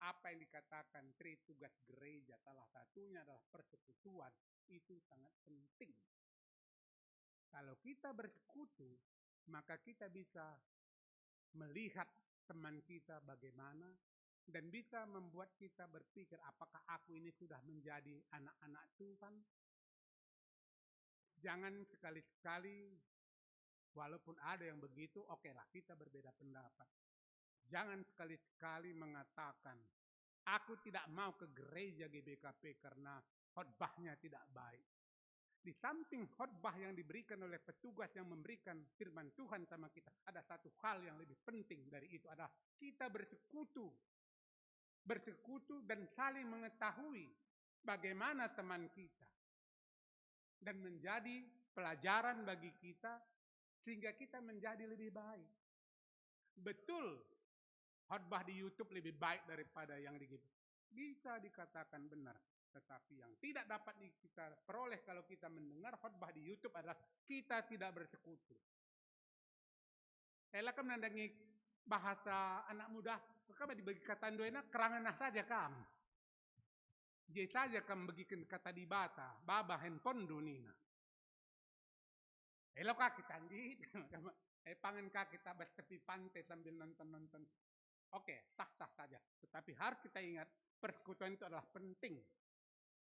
apa yang dikatakan tri tugas gereja, salah satunya adalah persekutuan, itu sangat penting. Kalau kita bersekutu, maka kita bisa melihat teman kita bagaimana dan bisa membuat kita berpikir, "Apakah aku ini sudah menjadi anak-anak Tuhan?" Jangan sekali-sekali, walaupun ada yang begitu, okelah, kita berbeda pendapat. Jangan sekali-sekali mengatakan, "Aku tidak mau ke gereja G B K P karena khotbahnya tidak baik." Di samping khotbah yang diberikan oleh petugas yang memberikan firman Tuhan sama kita, ada satu hal yang lebih penting dari itu, adalah kita bersekutu, bersekutu dan saling mengetahui bagaimana teman kita, dan menjadi pelajaran bagi kita sehingga kita menjadi lebih baik. Betul, khotbah di YouTube lebih baik daripada yang di G B K P. Bisa dikatakan benar, tetapi yang tidak dapat di-, kita peroleh kalau kita mendengar khotbah di YouTube adalah kita tidak bersekutu. Ela kam nandangi bahasa anak muda, kam dibagi kata nduena, kerangenah saja kam. Je saja kam begiken kata Dibata, baba handphonendu nina. Elo ka kita nggit. Eh, pangan ka kita bas tepi pante sambil nonton-nonton. Oke, sah-sah saja. Tetapi harus kita ingat, persekutuan itu adalah penting.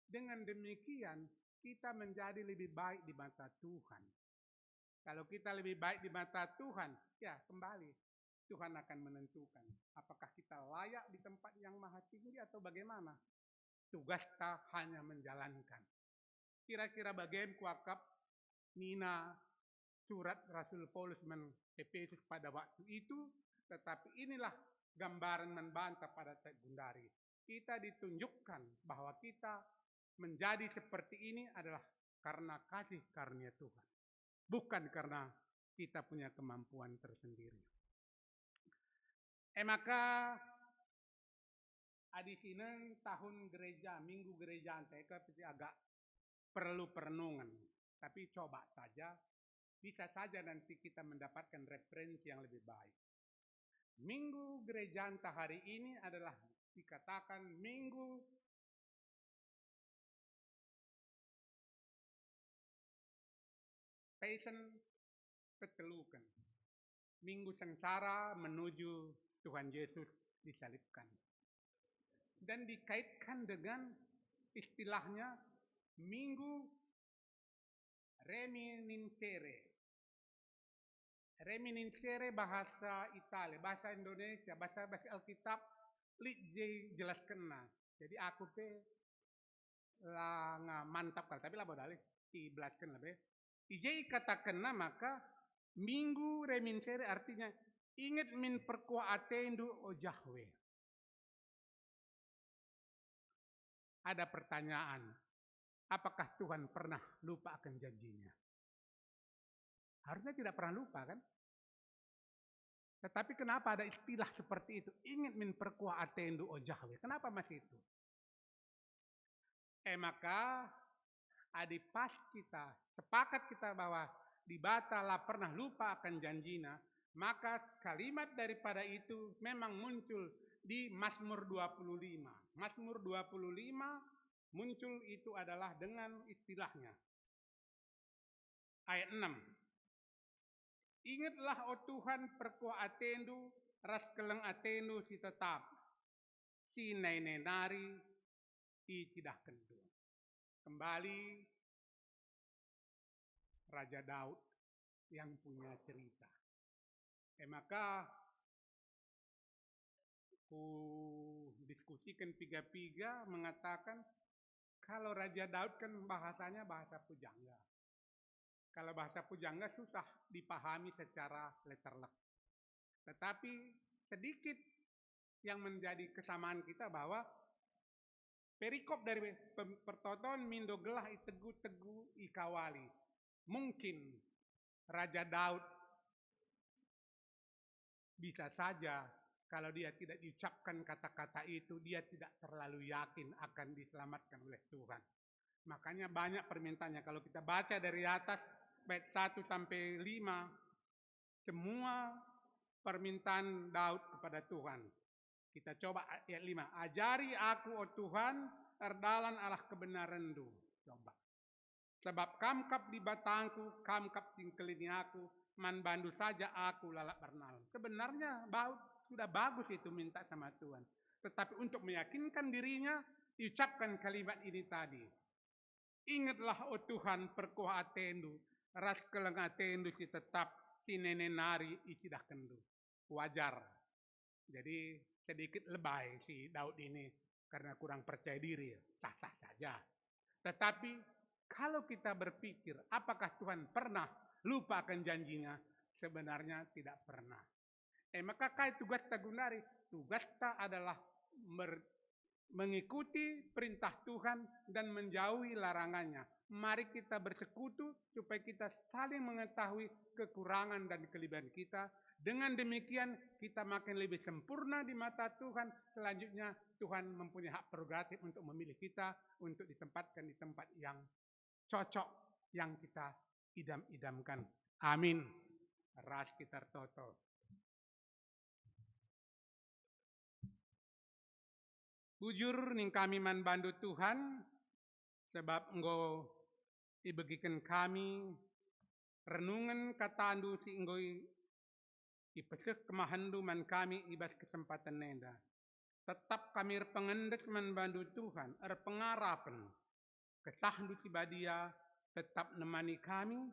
Dengan demikian, kita menjadi lebih baik di mata Tuhan. Kalau kita lebih baik di mata Tuhan, ya, kembali, Tuhan akan menentukan apakah kita layak di tempat yang maha tinggi atau bagaimana. Tugasta hanya menjalankan. Kira-kira bage me kuakap nina surat Rasul Paulus man Epesus pada waktu itu, tetapi inilah gambaran man banta pada saat gundari. Kita ditunjukkan bahwa kita menjadi seperti ini adalah karena kasih karunia Tuhan, bukan karena kita punya kemampuan tersendiri. E maka, adi sinen tahun gereja, minggu gereja nteka pasti agak perlu perenungan. Tapi coba saja, bisa saja nanti kita mendapatkan referensi yang lebih baik. Minggu gerejanta hari ini adalah dikatakan minggu Passion peteluken, minggu sengsara menuju Tuhan Yesus disalibkan. Dan dikaitkan dengan istilahnya minggu Reminiscere. Reminiscere bahasa Italia, bahasa Indonesia, bahasa, bahasa Alkitab, lit je jelaskenna. Jadi aku pe langa mantap kal, tapi labo dalih, ibelasken lebe. I je ikatakenna maka minggu Reminiscere artinya, "Inget min perkuah atendu, o Jahwe." Ada pertanyaan, apakah Tuhan pernah lupa akan janjinya? Harusnya tidak pernah lupa, kan? Tetapi kenapa ada istilah seperti itu? "Inget min perkuah atendu, o Jahwe." Kenapa masih itu? E maka, adi pas kita, sepakat kita bahwa Dibata la pernah lupa akan janjina, maka kalimat daripada itu memang muncul di Mazmur dua puluh lima. Mazmur dua puluh lima muncul itu adalah dengan istilahnya. Ayat enam. "Ingetlah, o Tuhan, perkuah atendu ras keleng atendu si tetap, si nai-nai nari icidahkenndu." Kembali Raja Daud yang punya cerita. E maka, kudiskusiken piga-piga mengatakan, kalau Raja Daud kan bahasanya bahasa pujangga. Kalau bahasa pujangga susah dipahami secara letterlek. Tetapi sedikit yang menjadi kesamaan kita bahwa perikop dari pem-, pertoton mindo gelah itegu-tegu ikawali. Mungkin Raja Daud bisa saja kalau dia tidak diucapkan kata-kata itu, dia tidak terlalu yakin akan diselamatkan oleh Tuhan. Makanya banyak permintaannya. Kalau kita baca dari atas, bait satu sampai lima, semua permintaan Daud kepada Tuhan. Kita coba ayat lima, "Ajari aku, o Tuhan, erdalan arah kebenarenNdu." Coba. "Sebab Kam kap Dibatangku, Kam kap si ngkelini aku, man bandu saja aku lalap ernalan." Sebenarnya bau-, sudah bagus itu minta sama Tuhan. Tetapi untuk meyakinkan dirinya, diucapkan kalimat ini tadi, "Ingetlah, o Tuhan, perkuah atendu, ras keleng atendu si tetap, si nene nari icidahkenndu." Wajar. Jadi, sedikit lebay si Daud ini karena kurang percaya diri, sah-sah saja. Tetapi, kalau kita berpikir, apakah Tuhan pernah lupa akan janjinya? Sebenarnya tidak pernah. Eh, maka kai tugasta genduari? Tugasta adalah mer-, mengikuti perintah Tuhan dan menjauhi larangannya. Mari kita bersekutu supaya kita saling mengetahui kekurangan dan kelebihan kita. Dengan demikian, kita makin lebih sempurna di mata Tuhan. Selanjutnya, Tuhan mempunyai hak prerogatif untuk memilih kita untuk ditempatkan di tempat yang cocok, yang kita idam-idamkan. Amin. Ras kita ertoto. Bujur ning kami man bandu, Tuhan, sebab enggo ibegiken kami renungen katandu si enggo i-, ipeseh kemahenNdu man kami i bas kesempaten enda. Tetap kami erpengendes man bandu, Tuhan, erpengarapen. KesahNdu si Badia tetap nemani kami,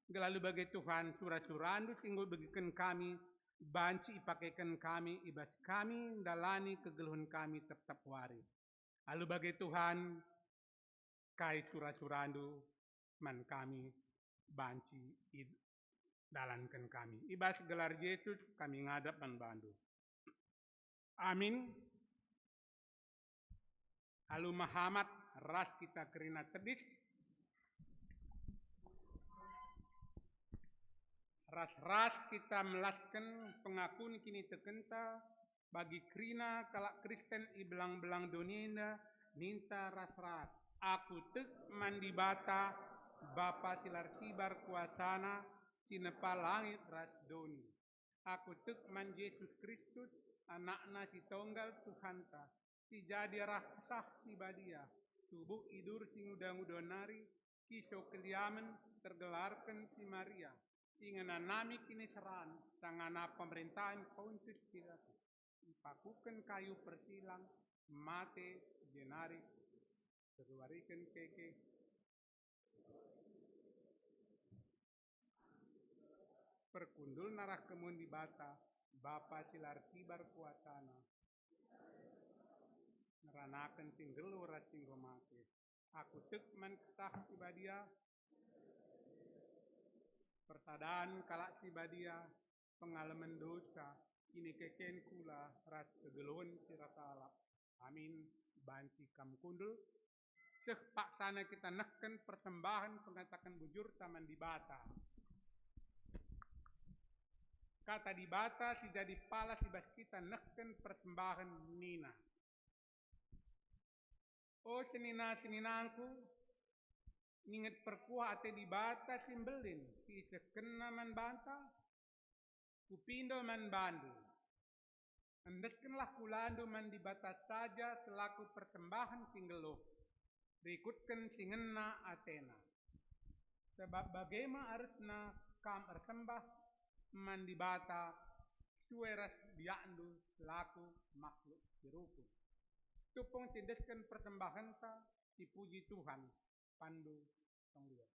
gelah alu bage Tuhan, sura-suraNdu si enggo ibegiken kami banci ipakeken kami i bas kami ndalani kegeluhen kami tep-tep wari. Alu bage Tuhan, kai sura-suraNdu man kami banci idalanken kami. I bas gelar Jesus kami ngadap man bandu. Amin. Alu mehamat ras kita kerina tedis. Ras-ras kita melasken pengakun kinitekenta bagi kerina kalak Kristen i belang-belang doni enda, ninta ras-ras, "Aku tek man Dibata, Bapa si la ersibar kuasaNa, si nepa langit ras doni. Aku tek man Jesus Kristus, AnakNa si Tonggal Tuhanta, si jadi arah Kesah Si Badia, tubuh idur si nguda-nguda nari, kiso keliamen tergelarken si Maria, si ngenanami kiniseran sangana pemerentahen Pontius Pilatus, ipakuken kayu persilang, mate, jenari keluariken keke." Perkundulna arah kemuhen Dibata, Bapa si la ersibar kuasaNa, ngeranaken si nggeluh ras si enggo mate. Aku tek man Kesah Si Badia, persadan kalak si badia, pengalemen dosa, kinikeken kula ras kegeluhen si rasa lalap. Amin. Banci kam kundul. Seh paksana kita nehken persembahen pengataken bujurta man Dibata. Kata Dibata si jadi palas i bas kita nehken persembahen nina, "O senina-seninangku, ninget perkuah ate Dibata si mbelin si isehkenNa man banta, kupindo man bandu. Endeskenlah kulandu man Dibata saja selaku persembahen si nggeluh, rikutken si ngena ateNa. Sebab bage me arusna kam ersembah man Dibata sue ras biakndu selaku makhluk si rukun." Tupung siendesken persembahenta, sipuji Tuhan. Pandu Songlia.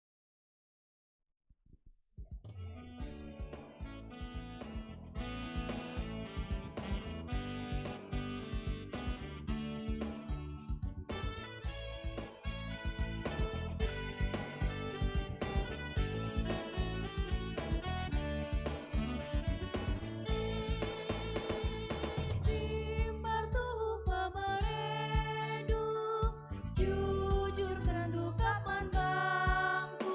Simbar tuhu pemerendu, jujur kerndu kapan bangku.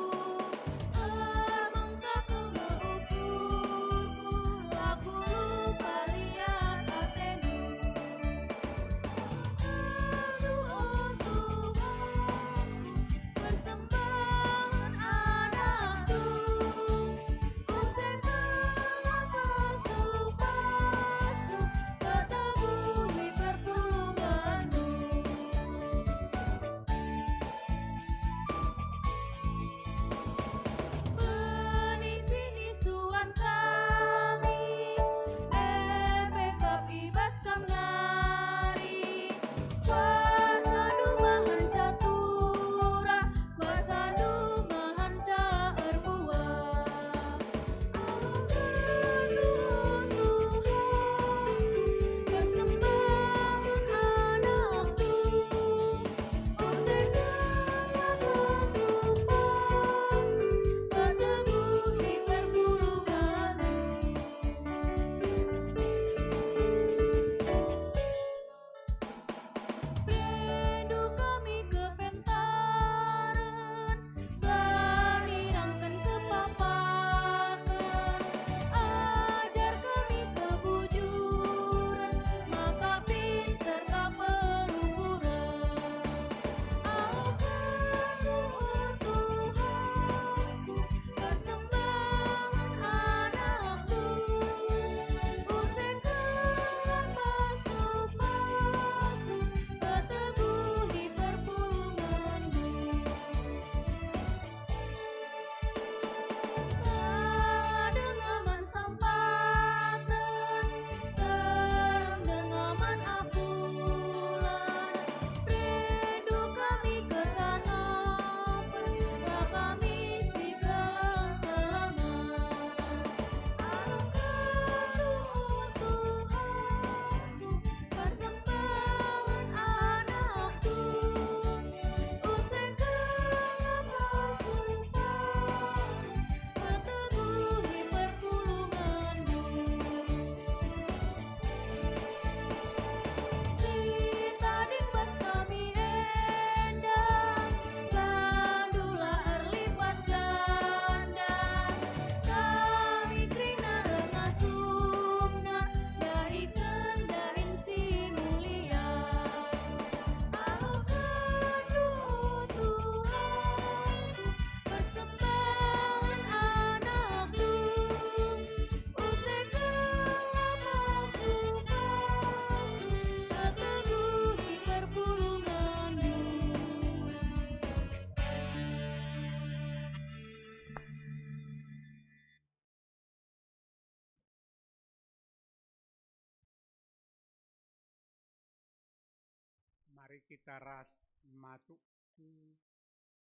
Mari kita ras masuk ku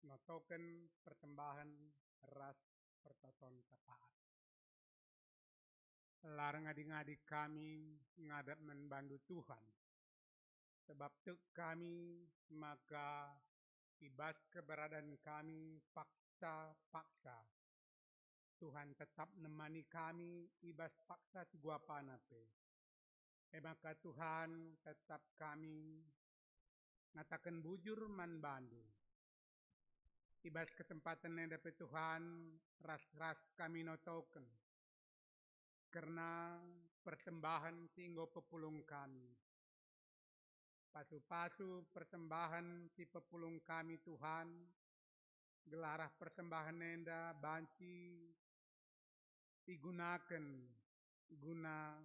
notoken persembahen ras pertoton syafaat. La erngadi-ngadi kami ngadap man bandu Tuhan, sebab tek kami maka i bas keberadan kami paksa-paksa. Tuhan tetap nemani kami i bas paksa si guapana pe. E maka Tuhan, tetap kami ngataken bujur man bandu. I bas kesempaten enda pe Tuhan, ras-ras kami notoken kerna persembahen si enggo pepulung kami. Pasu-pasu persembahen si pepulung kami Tuhan, gelah arah persembahen enda banci igunaken guna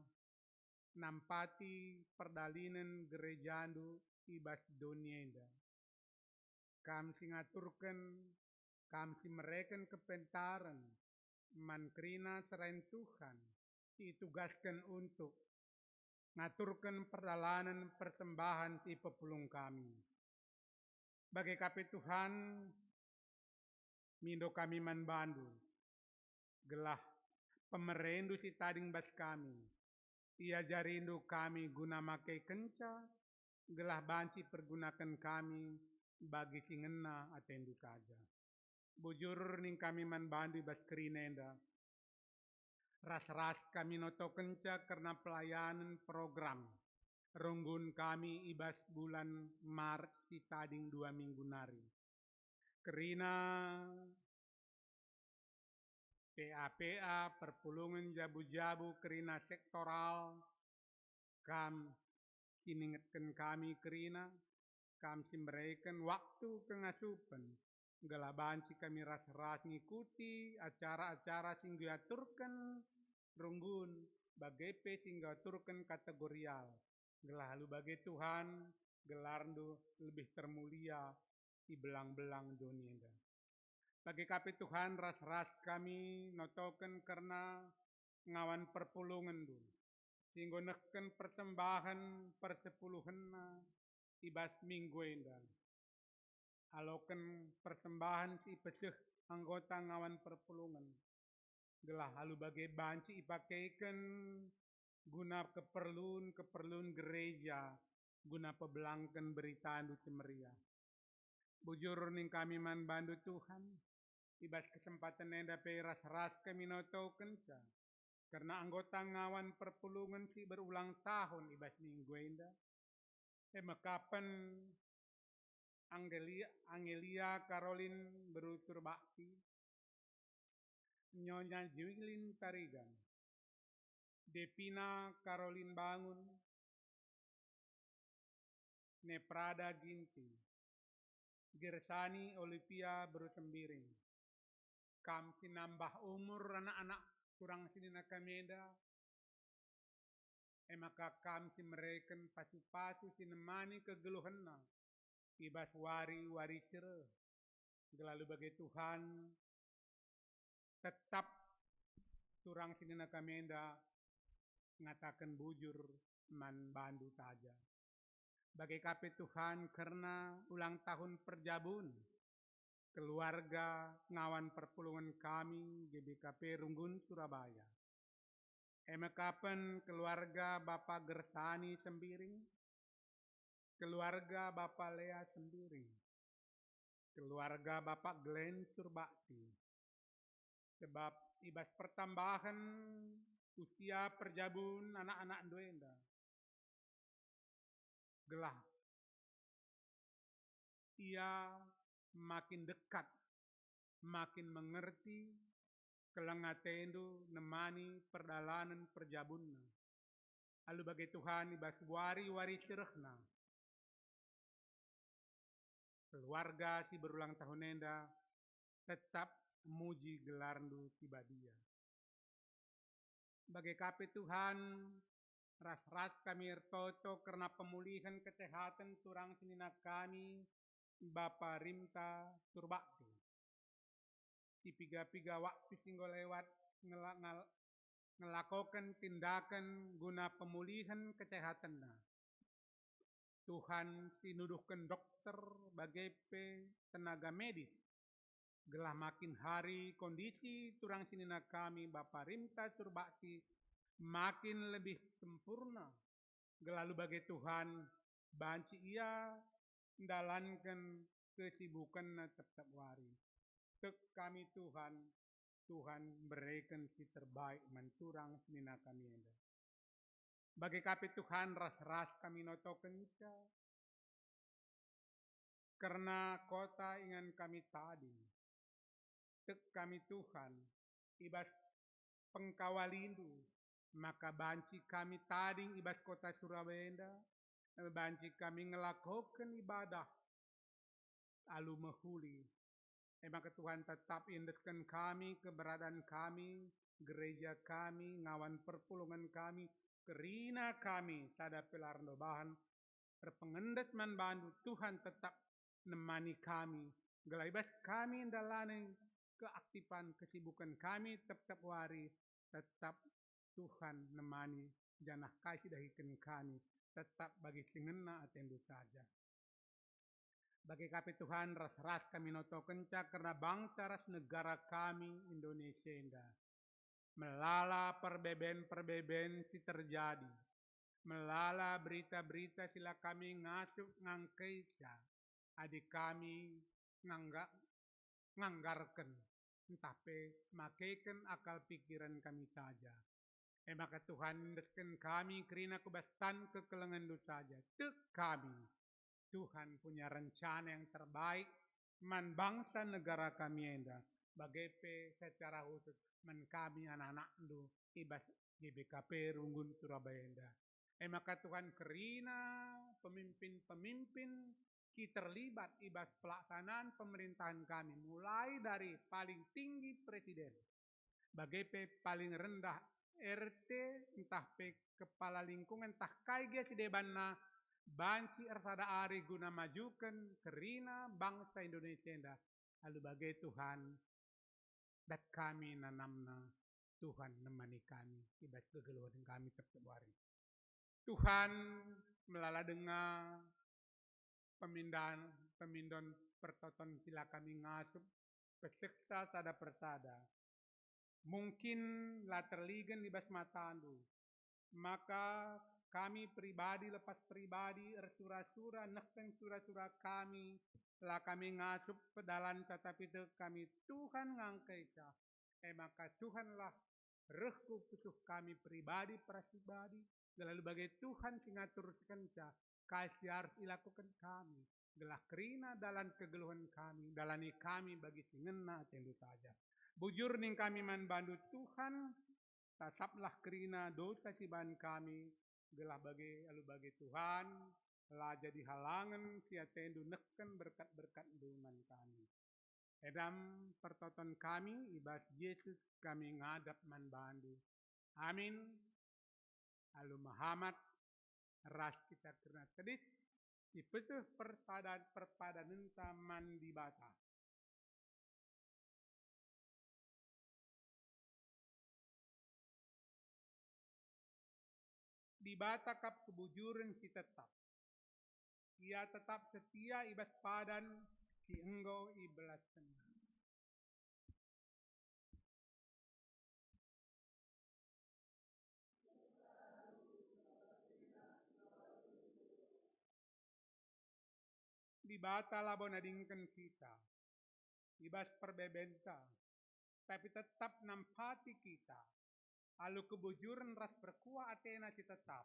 nampati perdalinen gerejandu i bas doni enda. Kam si ngaturken, kam si mereken kepentaren man kerina serayan Tuhan si itugasken untuk ngaturken perdalanen persembahen si pepulung kami. Bage ka pe Tuhan, mindo kami man bandu, gelah pemerendu si tading bas kami. Iajarindu kami guna makekenca, gelah banci pergunaken kami bagi si ngena atendu saja. Bujur ning kami man bandu i bas kerina enda. Ras-ras kami notokenca kerna pelayanen program runggun kami i bas bulan Maret si tading dua minggu nari. Kerina P A P A, perpulungen jabu-jabu kerina sektoral, kam si ningetken kami kerina, kam si mereken waktu kengasupen, gelah banci kami ras-ras ngikuti acara-acara si enggo iaturken runggun, bage pe si enggo iaturken kategorial, gelah alu bage Tuhan, gelarndu lebih termulia i belang-belang doni enda. Bage ka pe Tuhan, ras-ras kami notoken kerna ngawan perpulungenndu, si enggo nehken persembahen persepuluhenna i bas minggu enda. Aloken persembahen si ipeseh anggota ngawan perpulungen, gelah alu bage banci ipakeken guna keperlun-keperlun gereja, guna pebelangken beritandu si meriah. Bujur ning kami man bandu Tuhan, i bas kesempaten enda pe ras-ras kami notokenca kerna anggota ngawan perpulungen si berulang tahun i bas minggu enda, e mekapen Anggelia, Angelia Karolin Berutur Bakti, Nyonya Juilin Tarigan, Depina Karolin Bangun, Neprada Ginting, Gersani Olivia Beru Sembiring, kam si nambah umur anak-anak turang senina kami enda, e maka kam si mereken pasu-pasu si nemani kegeluhenna i bas wari-wari si reh. Gelah alu bage Tuhan, tetap turang senina kami enda ngataken bujur man bandu saja. Bage ka pe Tuhan kerna ulang tahun perjabun keluarga ngawan perpulungen kami G B K P Runggun Surabaya. E mekapen keluarga Bapa Gersani Sembiring, keluarga Bapa Lea Sembiring, keluarga Bapa Glenn Surbakti. Sebab i bas pertambahen usia perjabun anak-anakndu enda, gelah ia makin dekat, makin mengerti, keleng atendu nemani perdalanen perjabunna. Alu bage Tuhan, i bas wari-wari si rehna, keluarga si berulang tahun enda tetap muji gelarndu si badia. Bage ka pe Tuhan, ras-ras kami ertoto kerna pemulihen kesehaten turang senina kami, Bapa Rimta Surbakti, si piga-piga waktu si enggo lewat ngela-, ngal-, ngelakoken tindaken guna pemulihen kesehatenna. Tuhan si nuduhken dokter bage pe tenaga medis, gelah makin hari kondisi turang senina kami Bapa Rimta Surbakti makin lebih sempurna, gelah alu bage Tuhan banci ia ndalanken kesibukenna tep-tep wari. Tek kami Tuhan, Tuhan mbereken si terbaik man turang senina kami enda. Bage ka pe Tuhan, ras-ras kami notokenca kerna kota ingan kami tading. Tek kami Tuhan, i bas pengkawalindu, maka banci kami tading i bas kota Surabaya enda, banci kami ngelakoken ibadah alu mehuli. E maka Tuhan, tetap iendesken kami, keberadaan kami, gereja kami, ngawan perpulungen kami, kerina kami sada pe la erbahan, erpengendes man bandu, Tuhan tetap nemani kami, gelah i bas kami ndalani keaktifan kesibuken kami tep-tep wari, tetap Tuhan nemani, janah kai si dahiken kami, tetap bagi si ngena atendu saja. Bage ka pe Tuhan, ras-ras kami notokenca kerna bangsa ras negara kami Indonesia enda. Melala perbeben-perbeben si terjadi, melala berita-berita si la kami ngasup ngangkaica, adi kami ngangga-, nganggarken, ntah pe makeken akal pikiran kami saja. E maka Tuhan, endesken kami kerina ku bas tan kekelengenNdu saja. Tek kami, Tuhan punya rencana yang terbaik man bangsa negara kami enda, bage pe secara khusus man kami anak-anakNdu i bas G B K P Runggun Surabaya enda. E maka Tuhan, kerina pemimpin-pemimpin si terlibat i bas pelaksanaan pemerintahan kami, mulai dari paling tinggi presiden, bage pe paling rendah R T, ntah pe kepala lingkungan, ntah kai gia si debanna, banci ersada arih guna majuken kerina bangsa Indonesia enda. Alu bage Tuhan, dat kami nanamna, Tuhan nemani kami i bas kegeluhen kami tep-tep wari. Tuhan, melala denga pemindahan, pemindon pertoton si la kami ngasup, peseksa sada persada. Mungkin la terligen i bas matandu, maka kami pribadi lepas pribadi ersura-sura nehken sura-sura kami, la kami ngasup pedalan tatapi tek kami Tuhan ngangkaica. E maka Tuhanlah reh ku pusuh kami pribadi pribadi, gelah alu bage Tuhan si ngaturkenca kai si arus ilakoken kami, gelah kerina dalan kegeluhen kami, dalani kami bagi si ngena atendu saja. Bujur ning kami man bandu Tuhan, tataplah kerina dosa si ibahan kami, gelah bage alu bage Tuhan, la jadi halangen si atendu nehken berkat-berkatndu man kami. Edam pertoton kami, i bas Jesus kami ngadap man bandu. Amin. Alu mehamat ras kita kerna tedis, si peseh perpadan-, perpadanenta man Dibata. Dibata kap kebujuren si tetap. Ia tetap setia i bas padan si enggo ibelaskenNa. Dibata labo nadingken kita i bas perbebenta, tapi tetap nampati kita alu kebujuren ras perkuah ateNa si tetap.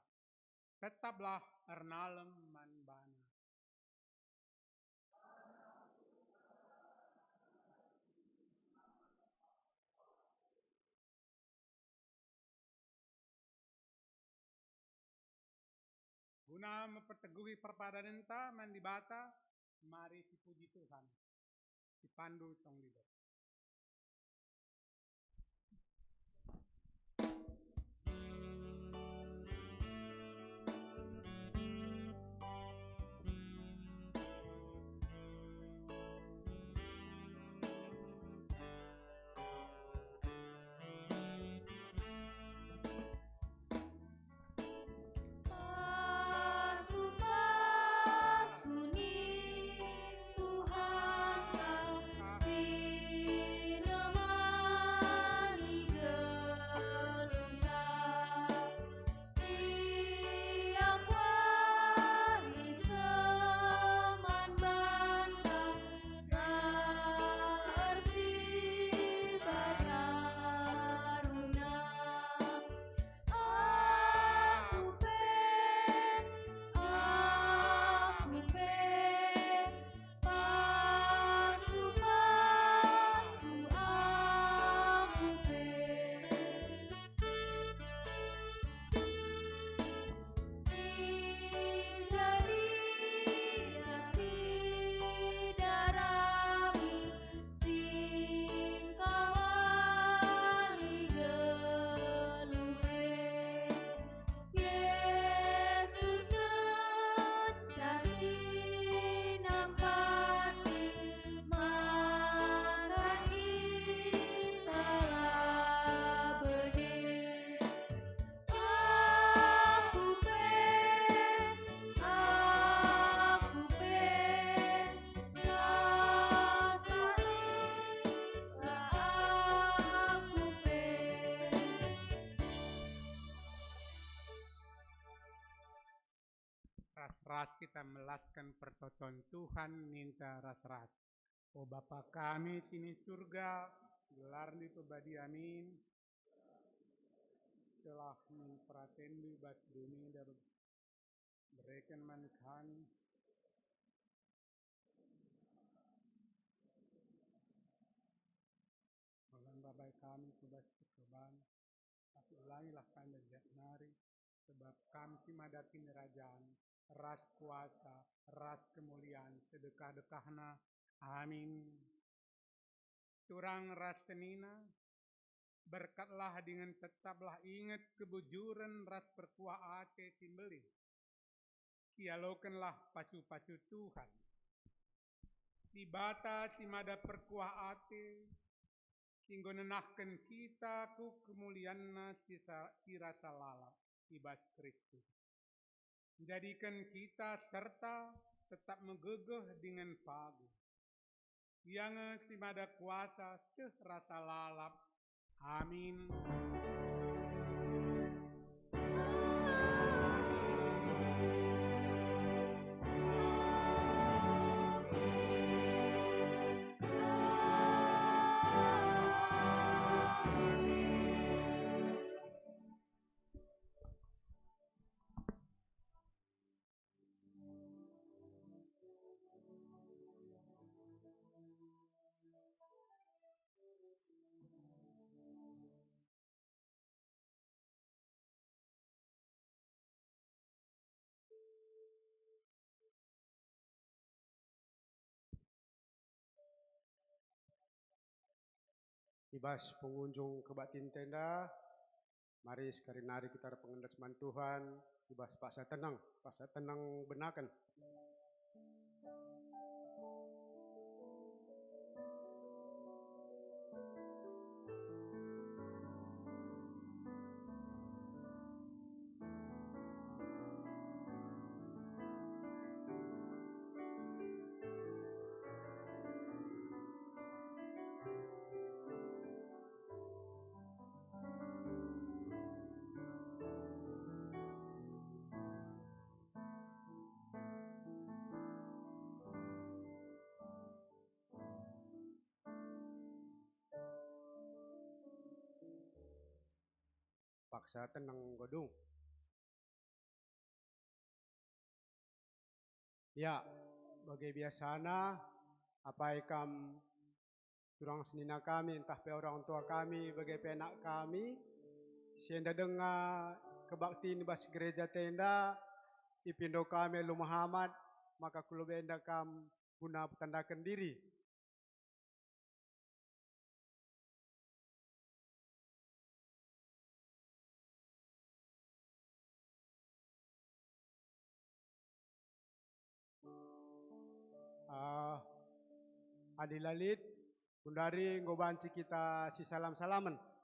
Tetaplah ernalem man baNa. Guna memperteguhi perpadanenta man Dibata, mari sipuji Tuhan. Sipandu tong leader. Ras kita melasken pertoton Tuhan ninta ras-ras. O Bapa kami si ni Surga, gelarNdu ipebadi amin. Seh min peratenNdu i bas doni enda, bereken man kami. Ola mbabai kami ku bas percobaan, tapi ulangilah kami dari jahat nari, sebab Kam si mada kinirajan, ras kuasa, ras kemulian, sedekah-dekahna. Amin. Turang ras senina, berkatlah dingen tetaplah inget kebujuren ras perkuah ate si mbelin. Sialokenlah pacu-pacu Tuhan. Dibata si mada perkuah ate, si enggo nenahken kita ku kemulianNa si sa-, si rasa lalap i bas Kristus. Njadiken kita serta tetap megegeh dingen pagum. Ia nge si mada kuasa seh rasa lalap. Amin. I bas pengunjung kebaktin enda, mari sekali nari kita erpengendes man Tuhan, i bas paksa teneng, paksa teneng benaken. Paksa teneng enggo dung. Ya, bage biasana, apai kam turang senina kami, ntah pe orang tua kami, bage pe anak kami, si enda denga kebaktin i bas gereja enda, ipindo kami alu mehamat, maka ku lebe enda kam guna petandaken diri. Ah, adi la lit, gundari enggo banci kita sisalam-salamen.